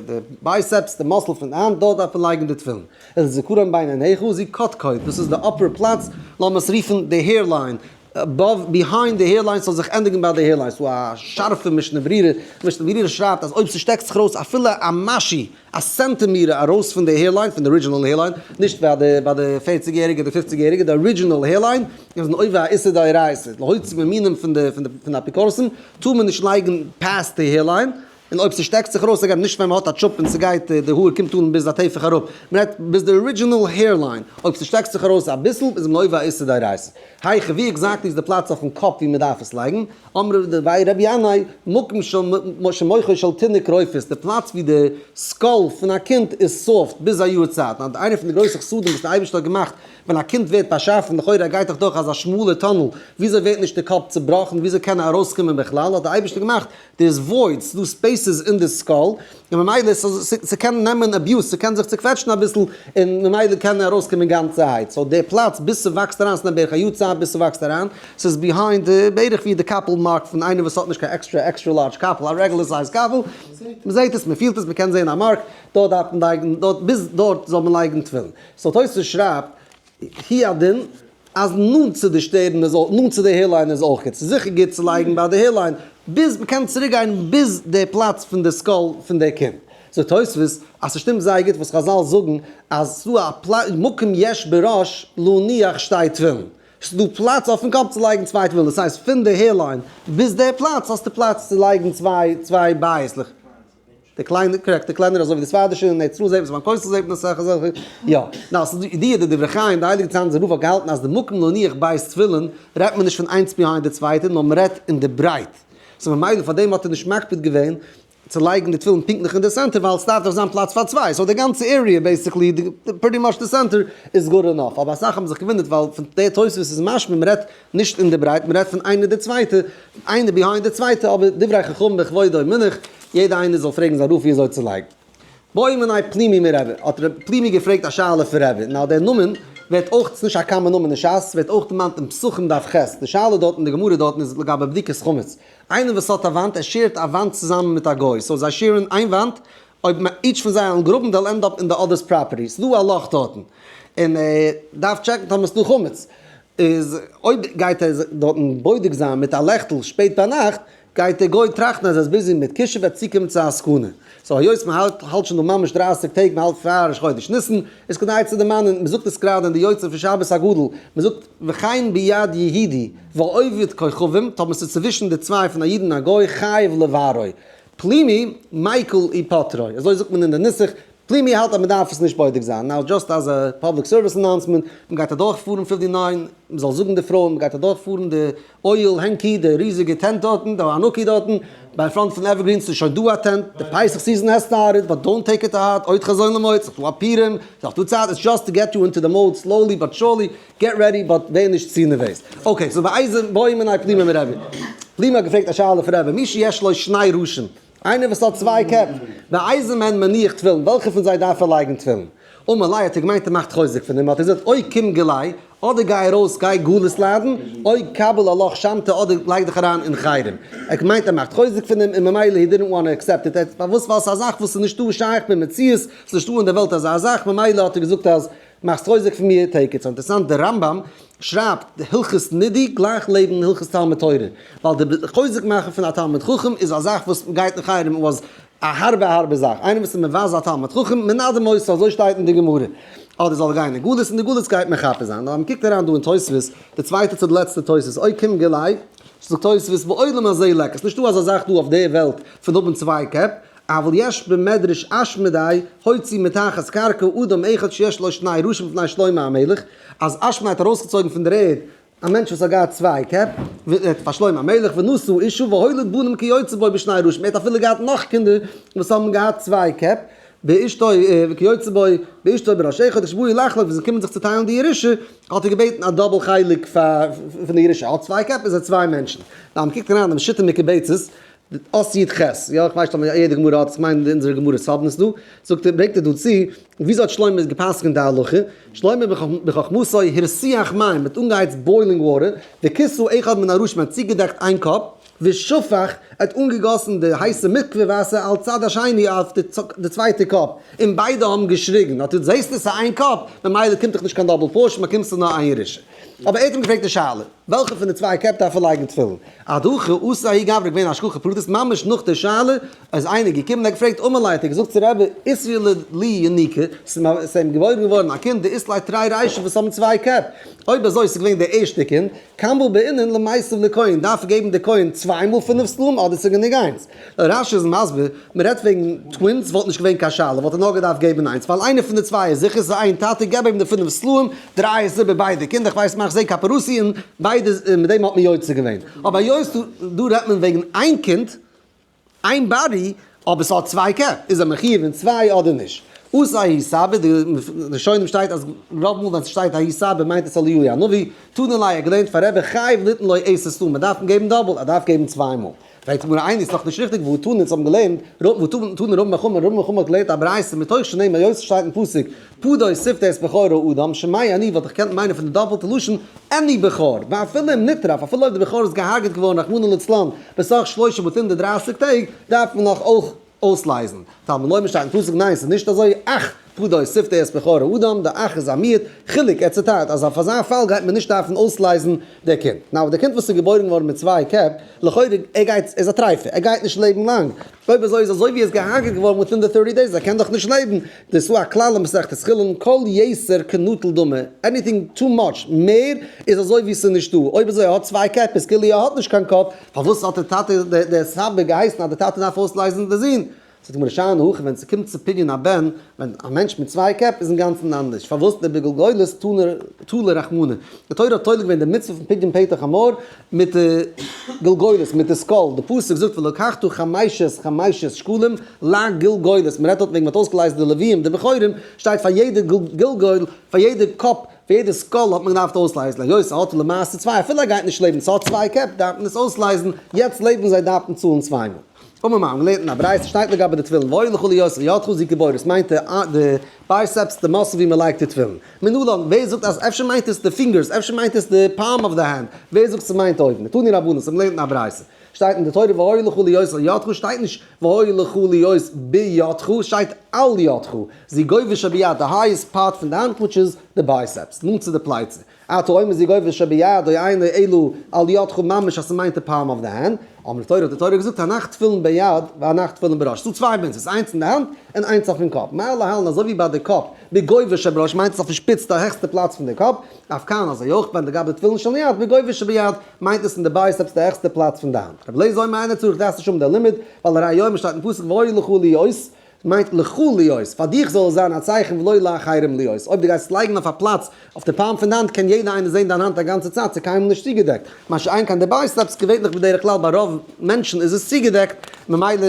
די biceps, די muscle פון די האנט, דארט דארף מען לייגן די תפילין. ולזכרון בין עיניך זו קדקוד, דאס איז די upper פלאץ, לאמיר עס רופן די hairline, above behind די hairline ס'זאל זיך ענדיגן ביי די hairline, ס'דא א שארפע משנה ברורה, משנה ברורה שרייבט אז אויב ס'שטעקט זיך ארויס אפילו א משהו א סענטימעטער ארויס פון די hairline, פון די original hairline, נישט ביי די ביי די פערציג יעריגע אדער פופציג יעריגע, די original hairline, איז מען עובר א איסור דאורייתא, להוציא ממינים פון די פון די פון די אפיקורסים, טאר מען נישט לייגן past די hairline, און אויב ס'שטעקט זיך ארויס, אגב נישט ווען מ'האט א טשופ און ס'גייט די האר קומט אן ביז א טפח אראפ, מ'רעדט ביז די original hairline, אויב ס'שטעקט זיך ארויס אביסל איז מען עובר א איסור דאורייתא. היכא ווי exactly איז די פלאץ אויפן קאפ ווי מ'דארף עס לייגן? אמרי דבי רבי ינאי, מקום שמוחו של תינוק רופס, די פלאץ ווי די skull פון א קינד איז soft ביז א יאר צייט, און איינע פון די גרויסע חסדים וואס די אייבערשטער האט געמאכט ווען א קינד ווערט באשאפן, לכאורה ער גייט דאך דורך אזא שמאלע tunnel, וויאזוי ווערט נישט די קאפ צובראכן, וויאזוי קען ער ארויסקומען בכלל, האט די אייבערשטער געמאכט there's voids, ס'דא spaces אין די skull, און ממילא ס'קען נעמען abuse, ס'קען זיך צוקוועטשן אביסל, און ממילא קען ער ארויסקומען גאנצערהייט, so די פלאץ ביז ס'וואקסט אריין, ס'נעמט בערך א יאר צייט ביז ס'וואקסט אריין, ס'איז behind די, בערך ווי די קאפל mark פון איינער וואס האט נישט קיין extra extra large קאפל, א רעגולער size קאפל, מ'זעט עס, מ'פילט עס, מ'קען זען א mark, דארט דארף מען לייגן, דארט ביז דארט זאל מען לייגן תפילין. So תוספות שרייבט, הוא הדין, אז נאנט צו די שטערן איז אויך, נאנט צו די hairline איז אויך גוט, ס'איז זיכער גוט צו לייגן ביי די hairline, ביז מ'קען צוריק גיין ביז די פלאץ פון די skull פון די קינד. זאגט תוספות אז ס'שטימט זייער גוט וואס חזל זאגן אז ס'דא א פלאץ מקום יש בראש להניח שתי תפילין, ס'דא פלאץ אויפן קאפ צו לייגן צוויי תפילין, דאס הייסט פון די hairline ביז די פלאץ האסטו פלאץ צו לייגן צוויי צוויי בייסלעך. די קליינע, correct, די קלענערע אזוי ווי די ספרדישע אין ארץ ישראל זעט מען עס ביים כותל זעט מען אסאך אזעלכע, יא. נאר ס'איז דא ידיעה די דברי חיים, די הייליגע צאנזער רב האט געהאלטן אז די מקום להניח בית תפילין רעדט מען נישט פון איינס behind די צווייטע נאר מ'רעדט אין די ברייט. so ממילא פאר דעם האט ער נישט מקפיד געווען צו לייגן די תפילין פונקטליך אין די center ווייל ס'דארף דאך זיין פלאץ פאר צוויי, so די גאנצע area basically, pretty much די center איז good enough. אבער אסאך האבן זיך געוואונדערט ווייל פון די תוספות איז משמע מ'רעדט נישט אין די ברייט, מ'רעדט פון איינע די צווייטע, איינע behind די צווייטע, אבער דברי חכמים בכבודו מונח, יעדע איינער זאל פרעגן זיין רב ווי אזוי צו לייגן. בעא מיניה פלימי מרבי, האט ר' פלימי געפרעגט א שאלה פון רבי, נאר דער נאמען ווערט אויך, ס'איז נישט א common נאמען אין שס, ס'ווערט אויך דערמאנט אין פסחים דף ח', די שאלה דארט אין די גמרא דארטן איז לגבי בדיקת חמץ, איינער וואס האט א וואנט, ער share ט א וואנט צוזאמען מיט א גוי, so זיי share ן איין וואנט, אויב each פון זיי וועלן גראבן they'll end up אין די other's property, ס'דא א לאך דארטן, און ער דארף טשעקן טאמער ס'דא חמץ, איז אויב גייט ער דארטן בודק זיין מיט א לעכטל שפעט ביינאכט, גייט דער גוי טראכטן אז ער איז busy מיט כישוף וועט צוקומען צו א סכנה. So היות מען האלט האלט שוין דא ממש דרייסיג טעג מען האלט פאר ראש חודש ניסן, איז כדאי צו דערמאנען, מען זאגט עס גראדע אין די יוצר פון שבת הגדול, מען זאגט וכן ביד יהודי ועובד כוכבים, טאמער ס'איז צווישן די צוויי פון א איד און א גוי חייב לבערו. פלימי מיקל ופטרו, אזוי זאגט מען אין די נוסח, פלימי האלט אז מען דארף עס נישט בודק זיין, now just as a public service announcement, מען גייט אדורך פארן fifty nine, מען זאל זאגן די פרויען, מען גייט אדורך פארן די אוהל הענקי, די ריזיגע tent דארטן, די ענקי דארטן, ביי front פון Evergreen, ס'איז שוין דא א tent, די פסח season has started, but don't take it to heart, עוד חזון למועד, ס'איז דא א פורים, ס'איז דא צייט, it's just to get you into the mode slowly but surely, get ready but ווער נישט צו נערוועז. Okay, so באיזה בעא מיניה פלימי מרבי. פלימי האט געפרעגט א שאלה פון רבי, מי שיש לו שני ראשים, איינער וואס האט צוויי קעפ, באיזה מהן מניח תפילין, וועלכע פון זיי דארף ער לייגן תפילין? אמר ליה האט ער געמיינט ער מאכט חוזק פון אים, האט ער געזאגט, או קום גלי, אדער גיי ארויס גיי גלות ליידן, או קבל עלך שמתא אדער לייג דיך אריין אין חרם. ער האט געמיינט ער מאכט חוזק פון אים און ממילא he didn't want to accept it, פארוואס? ווייל ס'איז א זאך וואס איז נישטא שייך במציאות, ס'איז נישטא אין דער וועלט אזא זאך, ממילא האט ער געזאגט אז. מאכסט חוזק פון מיר, take it. ס'איז אינטערעסאנט דער רמב ם שרייבט די הלכות נידוי גלייך לעבן הלכות תלמוד תורה, ווייל די חוזק מאכן פון א תלמיד חכם איז א זאך וואס גייט אין חרם און was א הארבע הארבע זאך, איינער וואס איז מבזה א תלמיד חכם מנדים אותו, אזוי שטייט אין די גמרא, אדער זאל ער גיין אין גלות, אין די גלות גייט מען מכפר זיין, נאר אז מ'קוקט אריין דא אין תוספות, די צווייטע צו די לעצטע תוספות, אוי קום גילוי, זאגט תוספות בעולם הזה ליכא, ס'נישטא אזא זאך דא אויף די וועלט פון האבן צוויי קעפ, אבל יש במדרש אשמדאי הוציא מתחת קרקע אדם אחד שיש לו שני ראשים לפני שלמה המלך, אז אשמדאי האט ארויסגעצויגן פון דער ערד א מענטש וואס האט געהאט צוויי קעפ, פאר שלמה המלך, ונשא אשה והוליד בנים כיוצא בו בשני ראשים, ער האט אפילו געהאט נאך קינדער וואס האבן געהאט צוויי קעפ, באשתו וכיוצא בו באשתו בראש אחד כשבאו לחלוק, ווען זיי קומען זיך צו טיילן די ירושה, האט ער געבעטן א double חלק פאר פון די ירושה, ער האט צוויי קעפ איז ער צוויי מענטשן. now מ'קוקט אריין אין שיטה מקובצת, אות י ח, יא איך ווייס נישט אויב יעדע גמרא האט עס, כ'מיין אונזערע גמרות האבן עס דא, זאגט ער, ברענגט ער דא צו, וויאזוי האט שלמה גע'פסק'נט די הלכה, שלמה בחכמתו הרתיח מים, מ'האט אנגעהייצט boiling water, וכיסה אחד מן הראשים, מ'האט צוגעדעקט איין קאפ, ושפך, ער האט אנגעגאסן די הייסע מקווה וואסער על צד השני אויף די צווייטע קאפ, און ביידע האבן געשריגן, אט זעסטו ס'איז איין קאפ, ממילא קומט דיך נישט קיין double portion, באקומסטו נאר איין ירושה. אבער ער האט אים געפרעגט די שאלה, וועלכע פון די צוויי קעפ דארף ער לייגן תפילין? אדהכי אתא ההוא גברא געווען השגחה פרטית ממש נאך די שאלה איז איינער געקומען און האט געפרעגט אמר ליה האט ער געזאגט צו רבי איתריא לי ינוקא ס'איז אים געבוירן געווארן א קינד דאית ליה תרי רישי וואס האבן צוויי קעפ אויב אזוי ס'איז געווען די ערשטע קינד כמה בעינן למיתב לכהן דארף ער געבן די כהן צוויי מאל פינף סלעים אדער ס'איז גענוג איינס? רש י איז מסביר, מען רעדט וועגן twins וואלט נישט געווען קיין שאלה וואלט ער נאר געדארפט געבן איינס ווייל איינער פון די צוויי איז זיכער ס'איז איין טאטע געב אים די פינף סלעים דריי עס איבער ביידע קינדער כ'ווייס מאך זיי כפרתי און ביידע מיט דעם האט מען יוצא געווען אבער היות דא רעדט מען וועגן איין קינד איין body אבער ס'האט צוויי קעפ איז ער מחיוב אין צוויי אדער נישט? אתא ההוא סבא די ראשונים שטייט אז רוב מאל ווען ס'שטייט ההוא סבא מיינט עס אליהו הנביא תנא ליה האט געלערנט פאר רבי חייב ליתן לו עשר סלעים מ'דארף אים געבן double ער דארף געבן צוויי מאל. פרעגט די גמרא איני איז דאך נישט ריכטיג והא תנא אונז האבן געלערנט והא תנא רמי בר חמא רמי בר חמא האט געלערנט א ברייתא מתוך שנאמר היות עס שטייט אין פסוק פדה תפדה את בכור האדם שומע אני וואלט איך געקענט מיינען פון די דאפעלטע לשון עני בכור ואפילו אם נטרף אפילו אויב די בכור איז געהארגעט געווארן רחמנא לצלן בתוך שלושים within די דרייסיג טעג דארף מען נאך אויך אויסלייזן. תלמוד לומר שטייט אין פסוק ניין ס'איז נישט אזוי אך פדה תפדה את בכור האדם די אך איז א מיעוט חילוק ער צוטיילט אז אויף אזא פאל גייט מען נישט דארפן אויסלייזן די קינד now די קינד וואס איז געבוירן געווארן מיט צוויי קעפ לכאורה ער גייט ער איז א טרייפע ער גייט נישט לעבן לאנג אויב אזוי איז אזוי ווי ער איז געהארגעט געווארן within די thirty days ער קען דאך נישט לעבן דאס איז א כלל אין מסכת חולין כל יתר כנטול דמי anything too much מער איז אזוי ווי ס'איז נישטא אויב אזוי ער האט צוויי קעפ איז כאילו ער האט נישט קיין קאפ פארוואס האט דער טאטע דער סבא געהייסן אז דער טאטע דארף אויסלייזן די זון? זאגט די גמרא שאני הכא ווען ס'קומט צו פדיון הבן, ווען א מענטש מיט צוויי קעפ איז אינגאנצן אנדערש, פארוואס דבגלגולת תלה רחמנא, די תורה האט תולה געווען די מצוה פון פדיון פטר חמור מיט די גלגולת, מיט די skull, די פסוק זאגט ולקחת חמשת חמשת שקלים לגלגולת, מ'רעדט דארט וועגן מ'האט אויסגעלייזט די לוויים די בכורים, שטייט פאר יעדע גלגול, פאר יעדע קאפ פאר יעדע skull האט מען געדארפט אויסלייזן, היות ס'האט למעשה צוויי, אפילו ער גייט נישט לעבן, ס'האט צוויי קעפ, דארף מען עס אויסלייזן, יעצט לעבן זיי דארף מען צאלן צוויי מאל. אמר מר, מ'לערנט אין א ברייתא, שטייט לגבי די תפילין, והיה לך להיות על ידך זו קיבורת, מיינט די biceps, די muscle ווי מ'לייגט די תפילין. מנלן, ווער זאגט אז אפשר מיינט עס די fingers, אפשר מיינט עס די palm of the hand, ווער זאגט ס'מיינט אויבן? תנו רבנן, ס'מ'לערנט אין א ברייתא. שטייט אין די תורה והיה לך להיות על ידך, שטייט נישט והיה לך להיות בידך, שטייט על ידך, זו גובה שביד, די highest part פון די האנט which is די biceps, נאנט צו די פלייצע, אתה אומר זו גובה שביד או אינו אלא על ידך ממש אז ס'מיינט די palm of the hand, אמרה תורה האט די תורה געזאגט הנח תפילין ביד והנח תפילין בראש, ס'דא צוויי מצוות איינס אין די האנט און איינס אויפן קאפ, מה להלן אזוי ווי ביי די קאפ בגובה שבראש מיינט עס אויפן שפיץ די העכסטע פלאץ פון די קאפ, אף כאן אזוי אויך ביי לגבי תפילין של יד בגובה שביד מיינט עס אין די biceps די העכסטע פלאץ פון די האנט. רבי אליעזר אומר אינו צריך דארפסט נישט האבן די לימוד, ווייל הרי הוא אומר שטייט אין פסוק והיה לך להיות מיינט לך להיות, פאר דיך זאל עס זיין א צייכן ולא לאחרים להיות, אויב דו גייסט עס לייגן אויף א פלאץ אויף די palm פון די האנט קען יעדער איינער זען דיין האנט א גאנצע צייט ס'איז קיינמאל נישט צוגעדעקט, מה שאין כן די biceps געווענליך בדרך כלל ביי רוב מענטשן איז עס צוגעדעקט, ממילא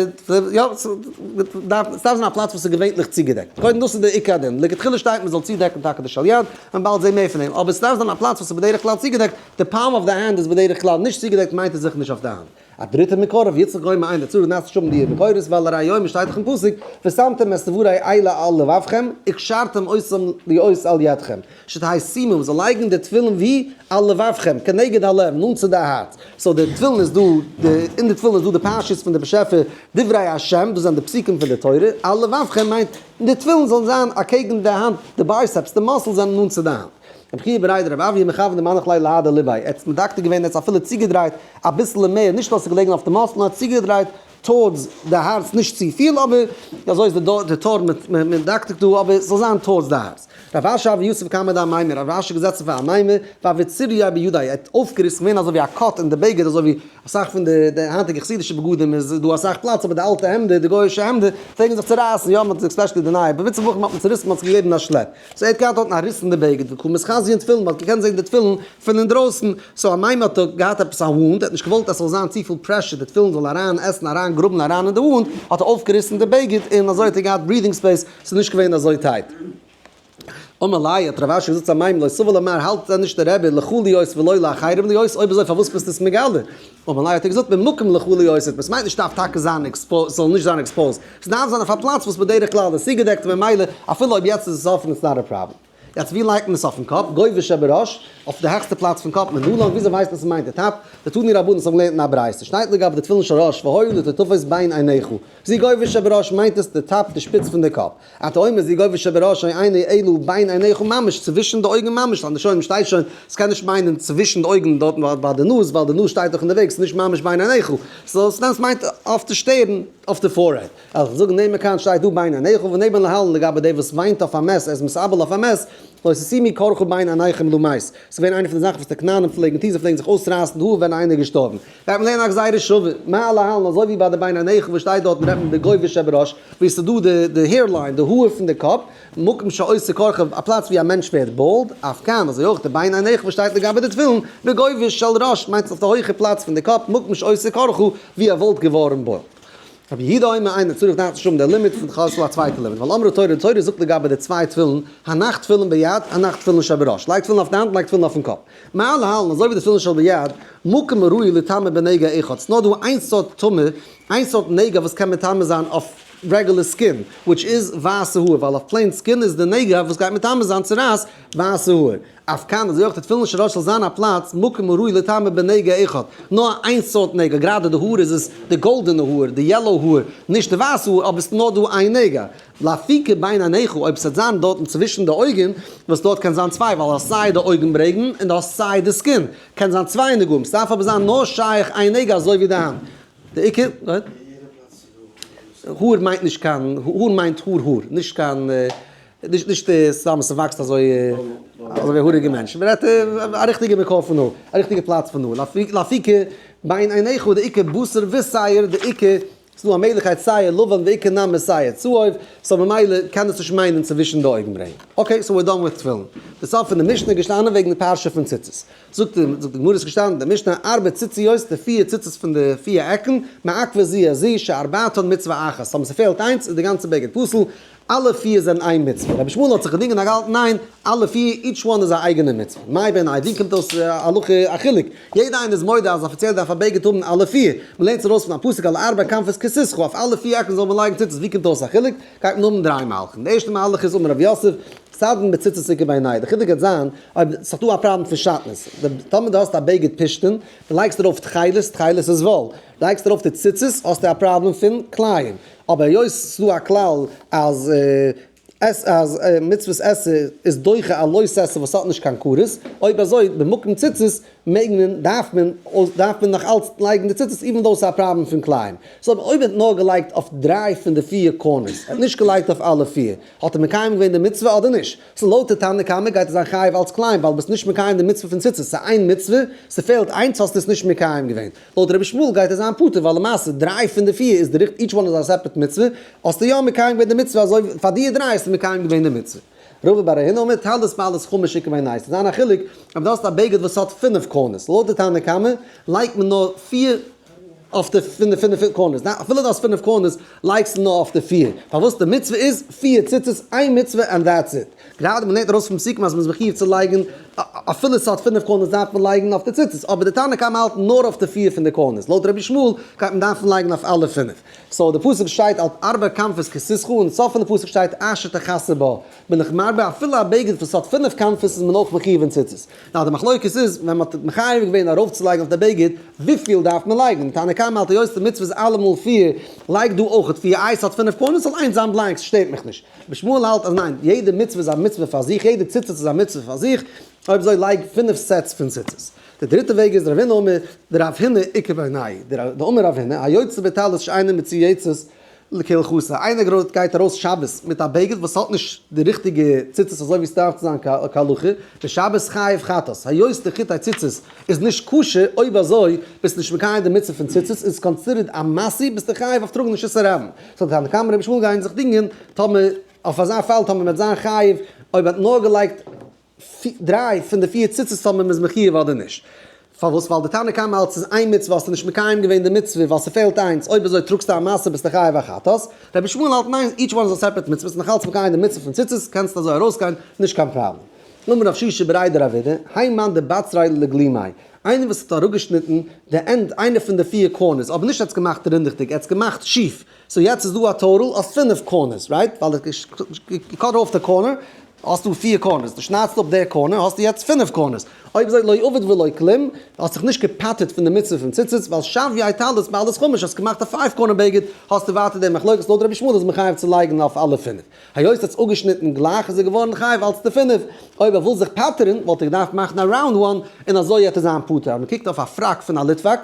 יא ס'דארף זיין א פלאץ וואס איז געווענליך צוגעדעקט, קודם דאס איז די עיקר הדין, לכתחילה שטייט מ'זאל צודעקן טאקע די של יד, מען באלד זען מער פון דעם, אבער ס'דארף זיין א פלאץ וואס איז בדרך כלל צוגעדעקט, די palm of the hand איז בדרך כלל נישט צוגעדעקט מיינט עס זיכער נישט אויף די האנט. א דריטע מקור ר' יצחק אומר אינו צריך נאסט נישט האבן די מקורות ווייל הרי אומר שטייט דאך אין פסוק ושמתם את דברי אלה על לבבכם וקשרתם אותם לאות על ידכם שתהא שימה מ'זאל לייגן די תפילין ווי על לבבכם כנגד הלב נאנט צו די הארץ so די תפילין איז דא די אין די תפילין איז דא די פרשיות פון די באשעפער דברי השם דאס זענען די פסוקים פון די תורה על לבבכם מיינט די תפילין זאלן זיין אקעגן די האנט די biceps די muscles זענען נאנט צו די האנט. רבי חייא בריה דרב אויא מכוון דמנח ליה להדי ליביה, ער האט עס מדקדק געווען, ער האט עס אפילו צוגעדרייט אביסעלע מער, נישט נאר עס איז געלעגן אויף די muscle, נאר ער האט צוגעדרייט towards די הארץ, נישט צופיל אבער, אזוי איז די טור מדקדק דא, אבער עס זאל זיין towards די הארץ. רב אשי הוה יתיב קמיה דאמימר, רב אשי איז געזעצן פאר אמימר, והוה ציריא בידיה, ער האט אויפגעריסן, געווען אזוי ווי א cut אין די בגד, אזוי ווי אסאך פון די היינטיגע חסידישע בגדים איז דא אסאך פלאץ אבער די אלטע העמדער, די גוי'אישע העמדער, פלעגן זיך צורייסן, יא, מען האט especially די נייע, במצוה בחורים האט מען צוריסן, מען האט זיך געגעבן א שלעפ. so ער האט געהאט דארטן א ריס אין די בגד וקא מתחזיין תפילין, מ'האט געקענט זען די תפילין פון אינדרויסן, so אמימר האט געהאט עפעס א wound, ער האט נישט געוואלט אז ס'זאל זיין צופיל pressure די תפילין זאל אריין עסן אריין גראבן אריין אין די wound, האט ער אויפגעריסן די בגד און אזוי האט ער געהאט breathing space, ס'איז נישט געווען אזוי tight. אמר ליה האט רב אשי געזאגט צו אמימר לא סבר לה מר האלט דען נישט דער רבי לך להיות ולא לאחרים להיות, אויב אזוי פארוואס ביסטו עס מגלה? אמר ליה האט ער געזאגט במקום לך להיות, עס מיינט נישט דארף טאקע זיין exposed, ס'זאל נישט זיין exposed, ס'דארף זיין אויף א פלאץ וואס בדרך כלל איז צוגעדעקט ממילא אפילו אויב יעצט איז עס אפען it's not a problem. יעצט ווי לייגט מען עס אויפן קאפ? גובה שבראש, אויף די העכסטע פלאץ פון קאפ, מנלן, וויאזוי ווייסט מען ס'מיינט די top? דתנו רבנן וואס האבן געלערנט אין א ברייתא שטייט לגבי די תפילין של ראש והיו לטוטפות בין עיניך, זו גובה שבראש מיינט עס די top די שפיץ פון די קאפ. אתה אומר זו גובה שבראש אינו אלא בין עיניך ממש צווישן די אויגן ממש ווייל שוין שטייט שוין ס'קען נישט מיינען צווישן די אויגן דארטן ביי די נאז ווייל די נאז שטייט דאך אין די וועג ס'איז נישט ממש בין עיניך so ס'מיינט אויף די שטערן אויף די forehead. אז איך זאג נעמען כאן שטייט דא בין עיניך ונעמען להלן לגבי דער וואס וויינט אויף א מת ער איז מתאבל אויף א מת לא תשימו קרחה בין עיניכם למת ס'איז געווען איינע פון די זאכן וואס די כנענים פלעגן טון זיי פלעגן זיך אויסרייסן די האר ווען איינער איז געשטארבן גייט מען לערנען א גזירה שווה מה להלן אזוי ווי ביי די בין עיניך וואס שטייט דארטן רעדט מען בגובה שבראש ווי עס איז דא די די hairline די האר פון די קאפ מקום שעושה קרחה א פלאץ ווי א מענטש ווערט bald אף כאן אזוי אויך די בין עיניך וואס שטייט לגבי די תפילין בגובה של ראש מיינט עס אויף די הויכע פלאץ פון די קאפ מקום שעושה קרחה ווי ער וואלט געווארן bald. רבי יהודה אומר אינו צריך דארף נישט האבן די לימיט פון חז ל א צווייטע לימיט ווייל אמרה תורה די תורה זאגט לגבי די צוויי תפילין הנח תפילין ביד הנח תפילין שבראש לייג תפילין אויף די האנט לייג תפילין אויפן קאפ מה להלן אזוי ווי די תפילין של ביד מקום הראוי לטמא בנגע אחד ס'נאר דא איין סארט טומאה איין סארט נגע וואס קען מטמא זיין אויף regular skin which איז ווייסע האר ווייל אויף plain skin איז די נגע וואס גייט מטמא זיין צרעת ווייסע האר. אף כאן אזוי אויך די תפילין של ראש זאל זיין א פלאץ מקום הראוי לטמא בנגע אחד, נאר איין סארט נגע, גראדע די האר איז עס די גאלדענע האר, די yellow האר, נישט די ווייסע האר, אבער עס איז נאר דא איין נגע. לאפוקי בין עיניך, אויב עס וועט זיין דארטן צווישן די אויגן, וואס דארט קען זיין צוויי, ווייל האסט סיי די אויגן ברעגן און דו האסט סיי די skin, קען זיין צוויי נגעים, ס'דארף אבער זיין נאר שייך איין נגע אזוי ווי די האנט. די עיקר, האר מיינט נישט קיין, האר מיינט האר האר, נישט קיין. נישט נישט סתם ס'וואקסט אזוי אזוי ווי האריגע מענטשן, מ'רעדט א ריכטיגע מקור פון האר, א ריכטיגע פלאץ פון האר, לאפוקי בין עיניך דאיכא בשר ושער דאיכא, ס'דא א מעגליכקייט שער לבן ואיכא נמי שער צהוב, so ממילא קען עס נישט מיינען צווישן די אויגן ברעמען. okay, so we're done with תפילין. די סוף פון די משנה איז געשטאנען וועגן די פרשה פון ציצית. זאגט די גמרא איז געשטאנען אין די משנה ארבע ציציות די פיר ציצית פון די פיר עקן, מעכבות זו את זו שארבעתן מצוה אחת, טאמער ס'פעלט איינס איז די גאנצע בגד פסול, אלע פיר זענען איין מצוה. רבי ישמעאל האט זיך געדינגען און געהאלטן ניין, אלע פיר, each one איז א אייגענע מצוה. מאי בינייהו, ווי קומט אויס הלכה א חילוק? יעדע איינער איז מודה אז אפיציעל דארף א בגד האבן אלע פיר. מען לערנט עס ארויס פון א פסוק על ארבע כנפות כסותך, אויף אלע פיר עקן זאל מען לייגן ציצית, ווי קומט אויס א חילוק? גייט מען האבן דריי מהלכים. די ערשטע מהלך איז אמר רב יוסף, סדין בציצית איכא בינייהו. די חילוק גייט זיין אויב ס'איז דא א פראבלעם פון שעטנז. טאמער דו האסט א בגד פשתן, דו לייגסט ארויף תכלת, תכלת איז וואל. לייגסט ארויף די ציצית האסטו א פראבלעם פון כלאים. אבער היות ס'איז דא א כלל אז עס אז מצוות עשה איז דוחה א לא תעשה וואס האט נישט קיין כרת, אויב אזוי במקום ציצית מעג מען דארף מען דארף מען נאך אלץ לייגן די ציצית even though ס'איז א פראבלעם פון כלאים. so אויב ער האט נאר געלייגט אויף דריי פון די פיר corners, ער האט נישט געלייגט אויף אלע פיר, האט ער מקיים געווען די מצוה אדער נישט? so לויט די תנא קמא גייט ער זיין חייב אלץ כלאים ווייל ביסט נישט מקיים די מצוה פון ציצית, ס'איז איין מצוה, ס'פעלט איינס האסטו עס נישט מקיים געווען. לויט רבי ישמעאל גייט ער זיין פטור ווייל למעשה דריי פון די פיר איז די ריכט each one איז א separate מצוה, האסטו יא מקיים געווען די מצוה אזוי פאר די דריי האסטו מקיים געווען די מצוה. רבא בר הונא אומר טלית בעלת חמש איכא בינייהו ס'איז זיין א חילוק אויב דו האסט א בגד וואס האט פינף corners לויט די תנא קמא לייגט מען נאר פיר אויף די פון די פינף corners אפילו דו האסט פינף corners לייגסטו נאר אויף די פיר פארוואס די מצוה איז פיר ציצית איין מצוה and that's it גראדע מ'לערנט ארויס פון פסוקים אז מ'איז מחיוב צו לייגן. אפילו ס'האט פינף corners דארף מען לייגן אויף די ציצית, אבער די תנא קמא האלט נאר אויף די פיר פון די corners, לויט רבי ישמעאל גייט מען דארפן לייגן אויף אלע פינף. so די פסוק שטייט על ארבע כנפות כסיתך און סוף פון די פסוק שטייט אשר תכסה בה, בין איך מרבה אפילו א בגד וואס האט פינף כנפות איז מען אויך מחיוב אין ציצית. נאר די מחלוקת איז ווען מ'האט מחייב געווען ארויפצולייגן אויף די בגד, וויפיל דארף מען לייגן? תנא קמא האלט היות די מצוה איז אלעמאל פיר, לייג דא אויכעט פיר, איי ס'האט פינף corners זאל איינס זיין blank ס'שטערט מיך נישט. רבי ישמעאל האלט אז ניין, יעדע מצוה איז א מצוה פאר זיך, יעדע ציצית איז א מצוה פאר זיך, אויב אזוי לייג פינף sets פון ציצית. די דריטע וועג איז רב הונא אמר דרב הונא איכא בינייהו, דאמר רב הונא, היוצא בטלית שאינה מצויצת כהלכתה, איינער גראד גייט ארויס שבת מיט א בגד וואס האט נישט די ריכטיגע ציצית אזוי ווי עס דארף צו זיין כהלכה, בשבת חייב חטאת, היות די חוטי ציצית איז נישט כשר, אויב אזוי ביסט נישט מקיים די מצוה פון ציצית, איז considered א משוי, ביסטו חייב אויף טראגן רשות הרבים. so די תנא קמא רבי ישמעאל גייען זיך דינגען טאמער אויף אזא פאל טאמער מען וועט זיין חייב אויב מען האט נאר געלייגט דריי פון די פיר ציצית טאמער מען איז מחיוב אדער נישט. פארוואס? ווייל די תנא קמא האלט ס'איז איין מצוה האסטו נישט מקיים געווען די מצוה ווייל ס'פעלט איינס, אויב אזוי טראגסטו א משא ביסטו חייב א חטאת. רבי ישמעאל האלט ניין each one איז א separate מצוה ביסט נאכאלץ מקיים די מצוה פון ציצית קענסט אזוי ארויסגיין נישט קיין פראבלעם. אמר רב שישא בריה דרב אידי, האי מאן דבצריה לגלימיה, איינער וואס האט אראפגעשניטן די end איינע פון די פיר corners אבער נישט ער האט עס געמאכט רינדעכדיג ער האט עס געמאכט שיף, so יעצט איז דא א total אויף פינף corners, right? ווייל ער האט גע cut off די corner, האסטו פיר corners, דו שניידסט אפ די corner, האסטו יעצט פינף corners. אויב אזוי לא עביד ולא כלום, האסט זיך נישט געפטר'ט פון די מצוה פון ציצית, ווייל שויה טלית בעלת חמש, האסט געמאכט א five corner בגד, האסטו ווייטער די מחלוקת, לויט רבי ישמעאל איז מחייב צו לייגן אויף אלע פינף. היות ער האט עס אפגעשניטן גלייך איז ער געווארן חייב אלץ די פינף. אויב ער וויל זיך פטר'ן וואלט ער געדארפט מאכן א round one און אזוי וועט ער זיין פטור. אז מען קוקט אויף א פראק פון א ליטוואק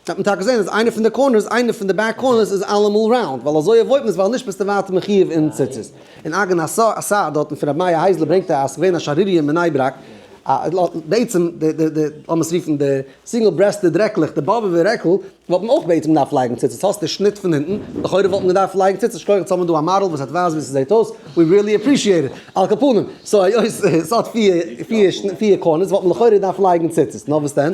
וועט מען טאקע זען אז איינע פון די corners, איינע פון די back corners איז אלעמאל round, ווייל אזוי avoid מען עס ווייל נישט ביסטו ווייטער מחיוב אין ציצית. אין אגן הסעד דארטן פון רבי מאיר הייזלער ברענגט ער אז ס'איז געווען א שערוריה אין בני ברק, בעצם די די די לאמיר עס רופן די single breasted רעקלעך, די באבובער רעקל, וואלט מען אויך בעצם געדארפט לייגן ציצית, האסט די שניט פון אונטן, לכאורה וואלט מען געדארפט לייגן ציצית, שכוח יעצט האבן מיר דא א מאדעל וואס וועט ווייזן ווי ס'זעט אויס, we really appreciate it, על כל פנים, so היות ס'האט פיר corners וואלט מען לכאורה געדארפט לייגן ציצית, נאר וואס דען,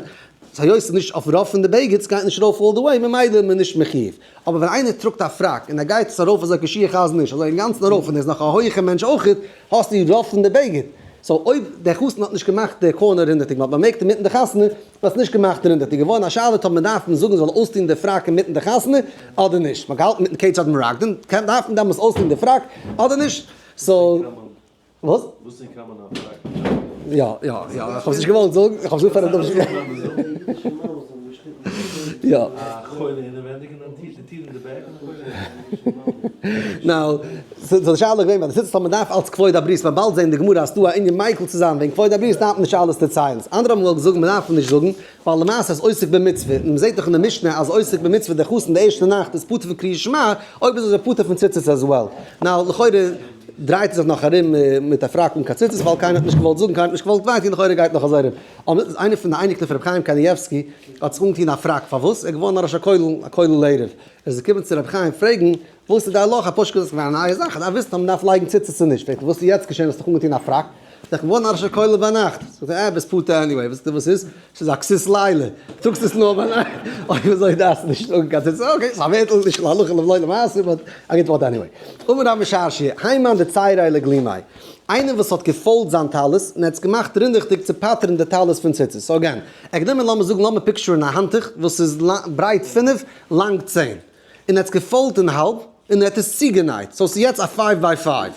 היות ס'איז נישט אויף רוב פון די בגד, ס'גייט נישט ארויף all the way, ממילא איז מען נישט מחיוב. אבער ווען איינער טראגט א פראק און ער גייט עס ארויף אזוי כשיעור חזון איש, אזוי אינגאנצן ארויף און ער איז נאך א הויעכע מענטש אויכעט, האסטו רוב פון די בגד. so אויב דער חתן האט נישט געמאכט די corner רינדעכדיג, מ'האט באמערקט אינמיטן די חתונה, האסט נישט געמאכט רינדעכדיג, געווארן א שאלה טאמער דארף מען זאגן זאל אויסטון די פראק אינמיטן די חתונה אדער נישט. מ'האט געהאלטן מיטן כיצד מרקדין, קען דארף מען דעמאלס אויסטון די פראק אדער נישט. so וואס? וואס איז קראמען א פראק? יא יא יא, איך האב עס נישט געוואלט זאגן, איך האב עס געזאגט פאר ר' דוד. יא. א חולה אינעווענדיג און א די טיר אין די back און א חולה אינעווענדיג. now, so די שאלה איז געווען ביי די ציצית אז מען דארף אלץ כבוד הברית, מען באלד זען די גמרא אז ס'דא א ענין מיקל צו זיין וועגן כבוד הברית דארף מען נישט אלעס דערציילן. אנדערע האבן געוואלט זאגן מען דארף נישט זאגן, ווייל למעשה איז עוסק במצוה, און מען זעט דאך אין די משנה אז עוסק במצוה דער חתן די ערשטע נאכט איז פטור פון קריאת שמע, אויב איז ער פטור פון ציצית as well. now לכאורה דרייט ער זיך נאך ארום מיט א פראק אן קיין ציצית ווייל קיינער האט נישט געוואלט זאגן, קיינער האט נישט געוואלט וויי טון, לכאורה גייט נאך אזוי ארום. אבער איינער פון די אייניקלעך פון רבי חיים קנייבסקי האט זיך אנגעטון א פראק, פארוואס? ער איז געווארן א ראש הכולל, א כולל ערב. ער איז געקומען צו רבי חיים פרעגן וואס איז די הלכה, פשוט געזאגט ס'איז געווען א נייע זאך, ער דארף וויסן אויב מ'דארף לייגן ציצית צו נישט, פרעגט ער וואס איז יעצט געשען האסט דיך אנגעטון א פראק? זאגט ער כ'בין געווארן א ראש הכולל ביינאכט. זאגט ער אה ביסט פטור anyway, ווייסטו וואס ס'איז? ס'איז א כסות לילה, טראגסט עס נאר ביינאכט, אויב אזוי דארפסטו נישט טראגן קיין ציצית, okay ס'איז א ווערטל, נישט להלכה ולא למעשה, but א גוט ווארט anyway. אמר רב משרשיא, האי מאן דציריה לגלימיה, איינער וואס האט גע fold זיין טלית און ער האט עס געמאכט רינדעכדיג צו פטר'ן די טלית פון ציצית, so again, ער האט גענומען לאמיר זאגן לאמיר picture ן א האנטוך וואס איז ברייט פינף, לאנג צען. און ער האט עס גע fold ט אין האלב, און ער האט עס צוגענייט, so ס'איז יעצט א five by five.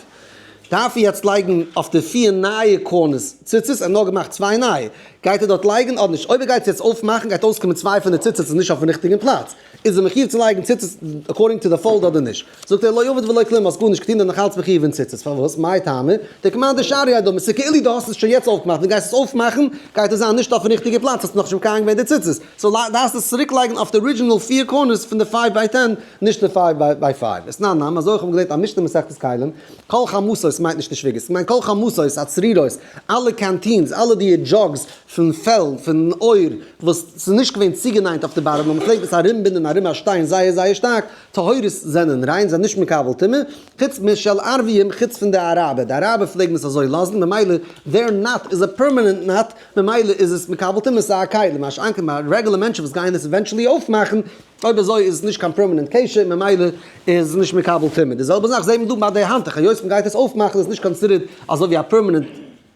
דארף ער יעצט לייגן אויף די פיר נייע corners ציצית, ער האט נאר געמאכט צוויי נייע, גייט ער דארט לייגן אדער נישט? אויב ער גייט עס יעצט אויפמאכן גייט אויסקומען צוויי פון די ציצית איז נישט אויפן ריכטיגן פלאץ, איז ער מחיוב צו לייגן ציצית according to די fold אדער נישט? זאגט ער לא עביד ולא כלום האסט גארנישט געטון און נאכאלץ מחיוב אין ציצית, פארוואס? מאי טעמא? דכמאן דשרייה דמי, ס'איז כאילו דו האסט עס שוין יעצט אויפגעמאכט און גייסט עס אויפמאכן גייט עס זיין נישט אויפן ריכטיגע פלאץ, האסט נאכנישט מקיים געווען די ציצית. so דארפסט עס צוריק לייגן אויף די original פיר corners פון די five by ten, נישט די five by five. ותנן נמי, אזוי אויך האבן געלערנט א משנה מסכת כלים, כל חמתות מיינט נישט די שוויגערס, ס'מיינט כל חמתות הצרורות, אלע canteens, אלע די jugs פון פעל, פון עור, וואס ס'איז נישט געווען צוגענייט אויף די bottom, נאר מ'פלעגט עס ארומבינדן ארום א שטיין זייער זייער שטארק, טהורות זענען ריין, זענען נישט מקבל טומאה, חוץ משל ערביים, חוץ פון די אראבער, די אראבער פלעגן עס אזוי לאזן, ממילא their knot איז א permanent knot, ממילא איז עס מקבל טומאה, ס'איז א כלי, מה שאין כן ביי רעגולער מענטשן וואס גייען עס eventually אויפמאכן, אויב אזוי איז עס נישט קיין permanent קשר, ממילא איז עס נישט מקבל טומאה. די זעלבע זאך זעט מען דא ביי די האנטוך, היות מ'גייט עס אויפמאכן איז עס נישט considered אזוי ווי א permanent.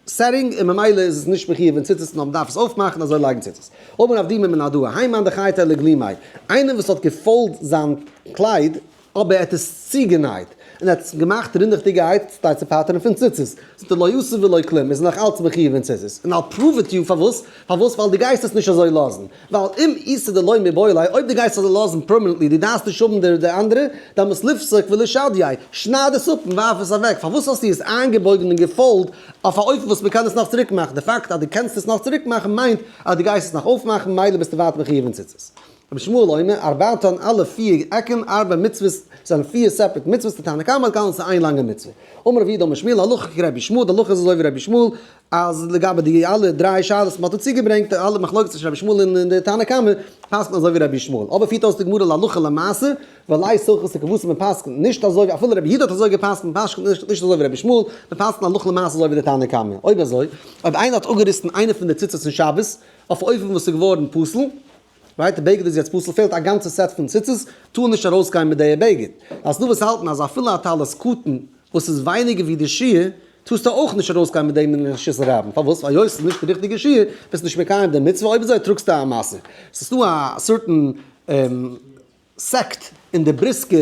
setting און ממילא איז עס נישט מחיוב אין ציצית נאר מ'דארף עס אויפמאכן אזוי לייגן ציצית. אמר רב דימי מן הדא האי מאן דחייטיה לגלימיה, איינער וואס האט געפאלד זיין קלייד אבער ער האט עס צוגענייט און ער האט עס געמאכט רינדעכדיגערהייט כדי צו פטר'ן פון ציצית, זאגט ער לא עשה ולא כלום, איז נאך אלץ מחיוב אין ציצית, און I'll prove it to you פארוואס, פארוואס ווייל דו גייסט עס נישט אזוי לאזן, ווייל אם איתא דלא מיבעי ליה, אויב דו גייסט אזוי לאזן permanently, דו דארפסט נישט האבן די אנדערע, דאמאלס ליפסק ולישדייה, שנייד עס אפ און ווארף עס אוועק, פארוואס האסטו עס איינגעבויגן און געפאלד אויף א אופן וואס מ'קען עס נאך צוריק מאכן, די פאקט אז דו קענסט עס נאך צוריק מאכן מיינט אז דו גייסט עס נאך אויפמאכן, מילא ביסטו ווייטער מחיוב אין ציצית. רבי ישמעאל אומר, ארבעתן אלע פיר עקן, ארבע מצוות, זענען פיר separate מצוות, די תנא קמא האט געהאלטן ס'איז איין לאנגע מצוה. אמר רב יהודה אמר שמואל, הלכה כרבי ישמעאל, די הלכה איז אזוי ווי רבי ישמעאל, אז לגבי די אלע דריי שאלות וואס מ'האט דא צוגעברענגט, אלע מחלוקת צווישן רבי ישמעאל און די תנא קמא, פסק'נט אזוי ווי רבי ישמעאל. אבער פירט אויס די גמרא להלכה למעשה, ולית הלכתא כוותיה מען פסק'נט נישט אזוי ווי אפילו רבי יהודה האט אזוי געפסק'נט, מען פסק'נט נישט אזוי ווי רבי ישמעאל, מען פסק'נט הלכה למעשה אזוי ווי די תנא קמא. אויב אזוי, אויב איינער האט אפגעריסן איינע פון די ציצית אין שבת, אויף א אופן וואס איז געווארן פסול, right, די בגד איז יעצט פסול, פעלט א גאנצע set פון ציצית, טאר נישט ארויסגיין מיט די בגד. אז דא וואס האלטן אז אפילו א טלית קטן וואס איז ווייניגער ווי די שיעור, טארסטו אויך נישט ארויסגיין מיט דעם אין רשות הרבים. פארוואס? ווייל היות ס'איז נישט די ריכטיגע שיעור, ביסטו נישט מקיים די מצוה, אויב אזוי טראגסטו א משא. ס'איז דא א certain sect אין די בריסקע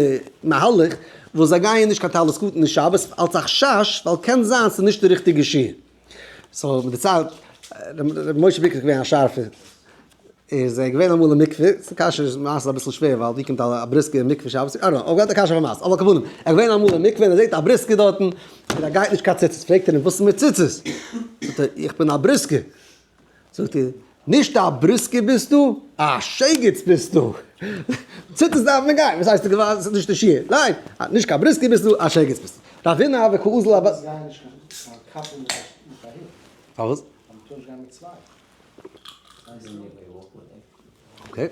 מהלך וואס זיי גייען נישט קיין טלית קטן אין שבת אלס א חשש ווייל קען זיין ס'איז נישט די ריכטיגע שיעור. so מ'דערציילט ר' משה ביק איז געווען א שארפער איז ער געווען אמאל אין מקווה, ס'איז קשיא איז מעשה אביסל שווער ווייל ווי קומט א בריסקער אין מקווה שבת, I don't know, אבער געהאט א קשיא אויף א מעשה, אבער על כל פנים, ער איז געווען אמאל אין מקווה און ער זעט א בריסקער דארטן און ער גייט נישט קיין ציצית, פרעגט ער אים וואס איז מיט ציצית? זאגט ער איך בין א בריסקער. זאגט ער, נישט א בריסקער ביסטו, א שייגעץ ביסטו! ציצית דארף מען גיין, וואס הייסט געוואר ס'איז נישט די שיעור, ניין, נישט קיין בריסקער ביסטו, א שייגעץ ביסטו. רבינא הוה קאזל א. פארוואס? okay.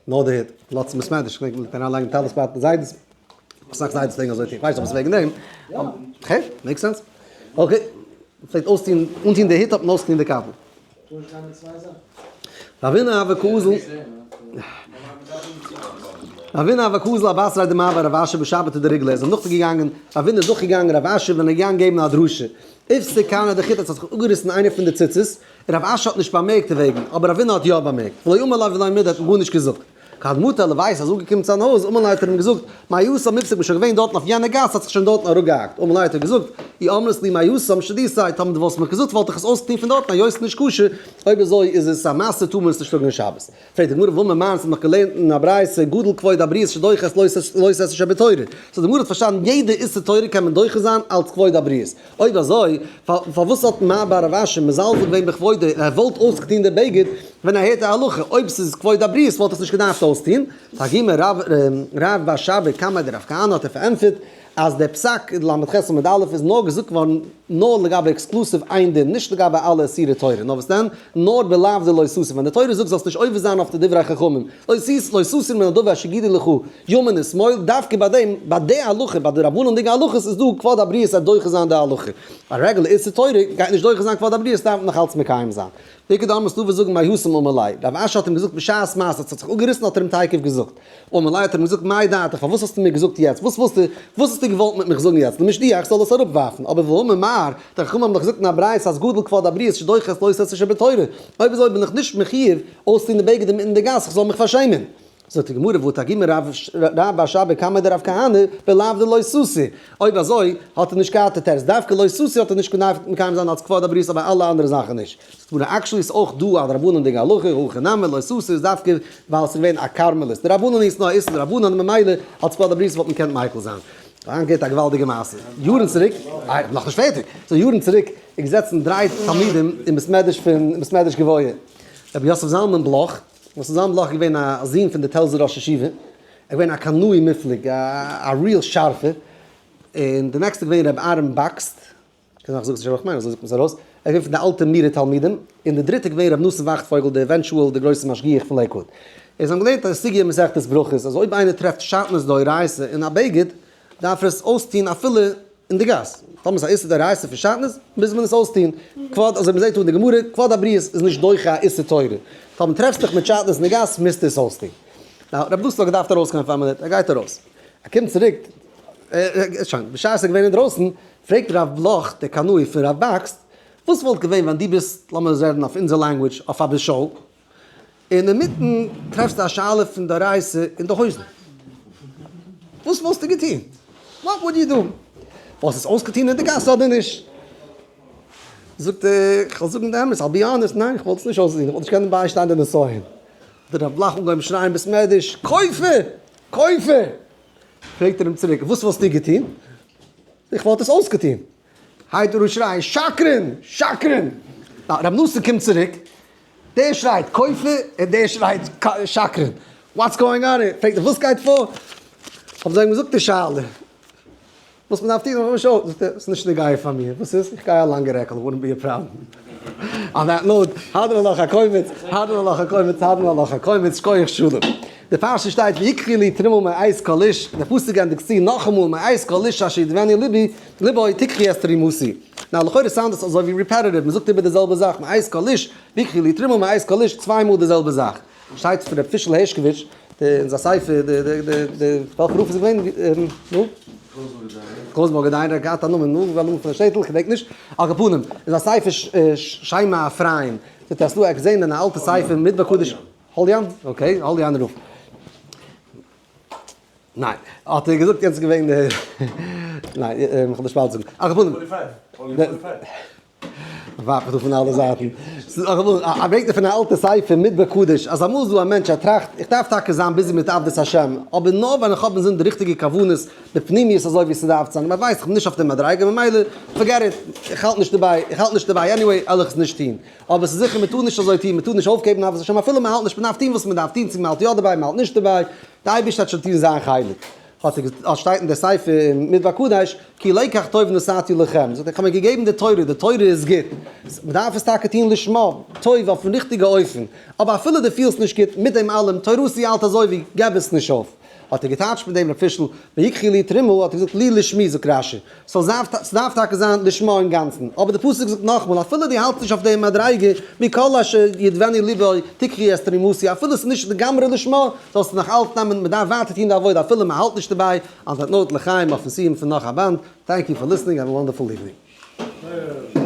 נאר די היט, לאזט מיר סמעדרעש, כ'דענק מ'פלעגט אריינלייגן טלית ביי די זיידעס, אסאך זיידעס פלעגן אזוי טון, כ'ווייס נישט אויב עס איז וועגן דעם, okay, makes sense, okay, מ'פלעגט אויסטון, אנטון די היט האט מען אויסגעטון די קאפל. רבינא הוה קאזל, רבינא הוה קאזל אבתריה דמר בר רב אשי בשבתא דריגלא, ער איז נאכגעגאנגען, רבינא איז נאכגעגאנגען רב אשי ווען ער איז געגאנגען געבן א דרשה, איפסי קרנא דחוטא עס האט זיך אפגעריסן איינע פון די ציצית, רב אשי האט נישט באמערקט דערוועגן, אבער רבינא האט יא באמערקט, ולא אמר ליה ולא מידי האט אים גארנישט געזאגט. כד מטא לביתיה איז אנגעקומען צו זיין הויז, אמר ליה האט ער אים געזאגט, מהתם מיפסק בין שוין געווען דארטן אויף יענע גאס האט זיך שוין דארטן אראפגעהאקט, אמר ליה האט ער געזאגט, אי אמרת לי מהתם שדיתיה, טאמער דו וואלסט מיך געזאגט וואלט איך עס אויסגעטון פון דארטן היות נישט כשר, אויב אזוי איז עס א משא טאר מען עס נישט טראגן אין שבת. פרעגט די גמרא והאמר מר אונז האבן דאך געלערנט אין א ברייתא גדול כבוד הבריות שדוחה את לא תעשה שבתורה, so די גמרא האט פארשטאנען יעדע איסור תורה קען מען דוחה זיין אלץ כבוד הבריות, אויב אזוי פארוואס האט מר בר רב אשי מזלזל געווען בכבודו ער וואלט אויסגעטון די בגד ווען ער הערט די הלכה, אויב ס'איז כבוד הבריות וואלט ער עס נישט געדארפט אויסטון, תרגימא רב בר שבא קמיה דרב כהנא האט ער פארענטפערט אז דער פסק ל"ח עמוד א' איז נאר געזאגט געווארן נאר לגבי exclusive איין דין, נישט לגבי אלע איסורי תורה, נאר וואס דען, נאר בלאו דלא תסור, ווען די תורה זאגט זאלסט נישט עובר זיין אויף די דברי חכמים, לא תסור לא תסור מן הדבר אשר יגידו לך ימין ושמאל, דווקא ביי דעם, ביי די הלכה, ביי די רבנן'דיגע הלכות איז דא כבוד הבריות אז דוחה זיין די הלכה. א רעגולער איסור תורה גייט נישט דוחה זיין כבוד הבריות דארף מען נאך אלץ מקיים זיין. איכא דאמרי ס'דא וואס זאגן מהתם אמר ליה, רב אשי האט אים געזאגט בשעת מעשה האט זיך אפגעריסן האט ער אים תיכף געזאגט, אמר ליה האט ער אים געזאגט מאי דעתך פארוואס האסטו מיר געזאגט יעצט, וואס ווילסטו, וואס האסטו געוואלט מיט מיך זאגן יעצט, למשדיח איך זאל עס אראפווארפן, אבער והאמר מר, די חכמים האבן דאך געזאגט אין א ברייתא אז גדול כבוד הבריות שדוחה את לא תעשה שבתורה, אויב אזוי בין איך נישט מחיוב אויסטון די בגדים אין די גאס איך זאל מיך פארשעמען. זאגט די גמרא והא תרגימא רב בר שבא קמיה דרב כהנא בלאו דלא תסור, אויב אזוי האט ער נישט געהאט די תירוץ, דווקא לא תסור האט ער נישט געדארפט מקיים זיין אלס כבוד הבריות אבער אלע אנדערע זאכן נישט. זאגט די גמרא actually איז אויך דא א דרבנן'דיגע הלכה, הכא נמי לא תסור איז דווקא ווייל עס איז געווען א כרמלית דרבנן איז נאר איסור דרבנן ממילא אלס כבוד הבריות וואלט מען געקענט מיקל זיין. היינט געהערט א געוואלדיגע מעשה, יארן צוריק, אה איך בין נאכנישט פערטיג, so יארן צוריק איז געזעצן דריי תלמידים אין בית מדרש פון בית מדרש גבוה, רבי יוסף זלמן בלאך, וואס איז זלמן בלאך געווען א זון פון די טעלזער ראש ישיבה, ער איז געווען א קנאי מופלג, א real שארפער, און די next איז געווען רבי אהרן באקסט, קען זיין איך זאג עס נישט ארויס, כ'מיין אזוי זאגט מען עס ארויס, ער איז געווען פון די אלטע מירער תלמידים, און די דריטע איז געווען רבי נתן וואכטפויגל די eventual די גרויסע משגיח פון לעיקוואוד. און זיי האבן געלערנט א סוגיא אין מסכת ברכות אז אויב איינער טרעפט שעטנז דאורייתא אין א בגד, דארף ער עס אויסטוהן אפילו אין די גאס. טאמער ס'איז א איסור דאורייתא פון שעטנז, מוז מען עס אויסטוהן. כבוד, אזוי מ'זעט דא אין די גמרא, כבוד הבריות איז נישט דוחה א איסור תורה. טאמער טרעפסט דיך מיט שעטנז אין די גאס, מוזטו עס אויסטוהן. now, רבי נתן האט געדארפט ארויסגיין פאר א מינוט, ער גייט ארויס. ער קומט צוריק, שוין, בשעת ער איז געווען אינדרויסן, פרעגט רב בלוך דער קנאי פון רב באקסט, וואס וואלט געווען ווען דו ביסט, לאמיר רעדן אויף אונזער language, אויף א show, און אינמיטן טרעפסטו א שאלה פון דאורייתא אין די הויזן. וואס וואלסטו געטון? What would you do? וואלסט עס אויסגעטון אין די גאס אדער נישט? זאגט ער, איך וועל זאגן די אמת, I'll be honest, ניין, איך וואלט עס נישט אויסגעטון, איך וואלט נישט קענען ביישטיין די נסיון. האט דער רב בלאך אנגעהויבן שרייען בית מדרש, כופר! כופר! פרעגט ער אים צוריק, וואס וואלסטו געטון? איך וואלט עס אויסגעטון. הייבט ער אן שרייען, שקרן! שקרן! רב נתן קומט צוריק, דער שרייט כופר און דער שרייט שקרן, what's going on here? פרעגט ער וואס גייט פאר? האבן זיי אים געזאגט די שאלה, וואס מען דארף טון אויף א show, זאגט ער, ס'איז נישט נוגע פאר מיר, וואס איז? איך גיי א לאנגע רעקל, wouldn't be a problem. On that note, הדרן עלך הקומץ, הדרן עלך הקומץ, הדרן עלך הקומץ, שכוח שלום. די פרשה שטייט ויקחו לי תרומה מאת כל איש, די פסוק ענדיגט צו נאכאמאל מאת כל איש אשר ידבנו לבי, לבו תקחי את תרומתי. Now לכאורה sound עס אזוי ווי repetitive, מען זאגט איבער די זעלבע זאך, מאת כל איש, ויקחו לי תרומה מאת כל איש, צוויי מאל די זעלבע זאך. שטייט פון ר' פישל הערשקאוויטש, די אין זיין ספר, די די די די וועלכע רב איז געווען? נו? קלויזנבורגער דיין, ער האט געהאט א נאמען, נו, וועל נאמען פון א שטעטל, כ'געדענק נישט, על כל פנים, אין זיין ספר שמע אפרים, זאגט ער אז ס'דא ער האט געזען אין א אלטע ספר מדבר קדוש, האליאן? Okay, האליאן רב. ניין, האט ער געזאגט יענץ איז געווען די, ניין, איך האב נישט באלד זאגן, על כל פנים. ווארפט דא פון אלע זייטן. א ברענגט ער פון א אלטע ספר מדבר קדוש אז אמאל איז דא א מענטש ער טראכט איך דארף טאקע זיין busy מיט עבדות השם אבער נאר ווען איך האב אינזין די ריכטיגע כוונות בפנימיות אזוי ווי ס'דארף צו זיין און מ'ווייסט איך בין נישט אויף די מדריגה ממילא forget it איך האלט נישט דערביי איך האלט נישט דערביי anyway על איך עס נישט טון אבער ס'איז זיכער מ'טאר נישט אזוי טון מ'טאר נישט אויפגעבן עבדות השם אפילו מ'האלט נישט מ'דארף טון וואס מ'דארף טון צו מ'האלט יא דערביי מ'האלט נישט דערביי די אייבערשטער האט שוין טון זיין חלק. האט ער געזאגט, שטייט אין דער ספר אין מדבר קדש, כי לקח טוב נתתי לכם, זאגט ער, איך האב מיר געגעבן די תורה, די תורה איז גוט, מען דארף עס טאקע טון לשמה, טוב אויפן ריכטיגע אופן, אבער אפילו דו פילסט נישט גוט, מיט דעם אלעם, תורתי האלט אזוי ווי, געב עס נישט אויף. האט ער געטייטשט מיט דעם ר' פישל, ויקחו לי תרומה, האט ער געזאגט לי לשמי, זאגט רשי, ס'דארף טאקע זיין לשמה אינגאנצן, אבער די פסוק זאגט נאכאמאל, אפילו דו האלטסט נישט אויף די מדריגה, מכל אשר ידבנו לבו תקחי את תרומתי, אפילו ס'איז נישט לגמרי לשמה, זאלסטו נאך אלץ נעמען, מ'דארף ווייטער טון די עבודה אפילו מ'האלט נישט דערביי, on that note לחיים אויפן סיום פון נאך א באנד, thank you for listening, have a wonderful evening.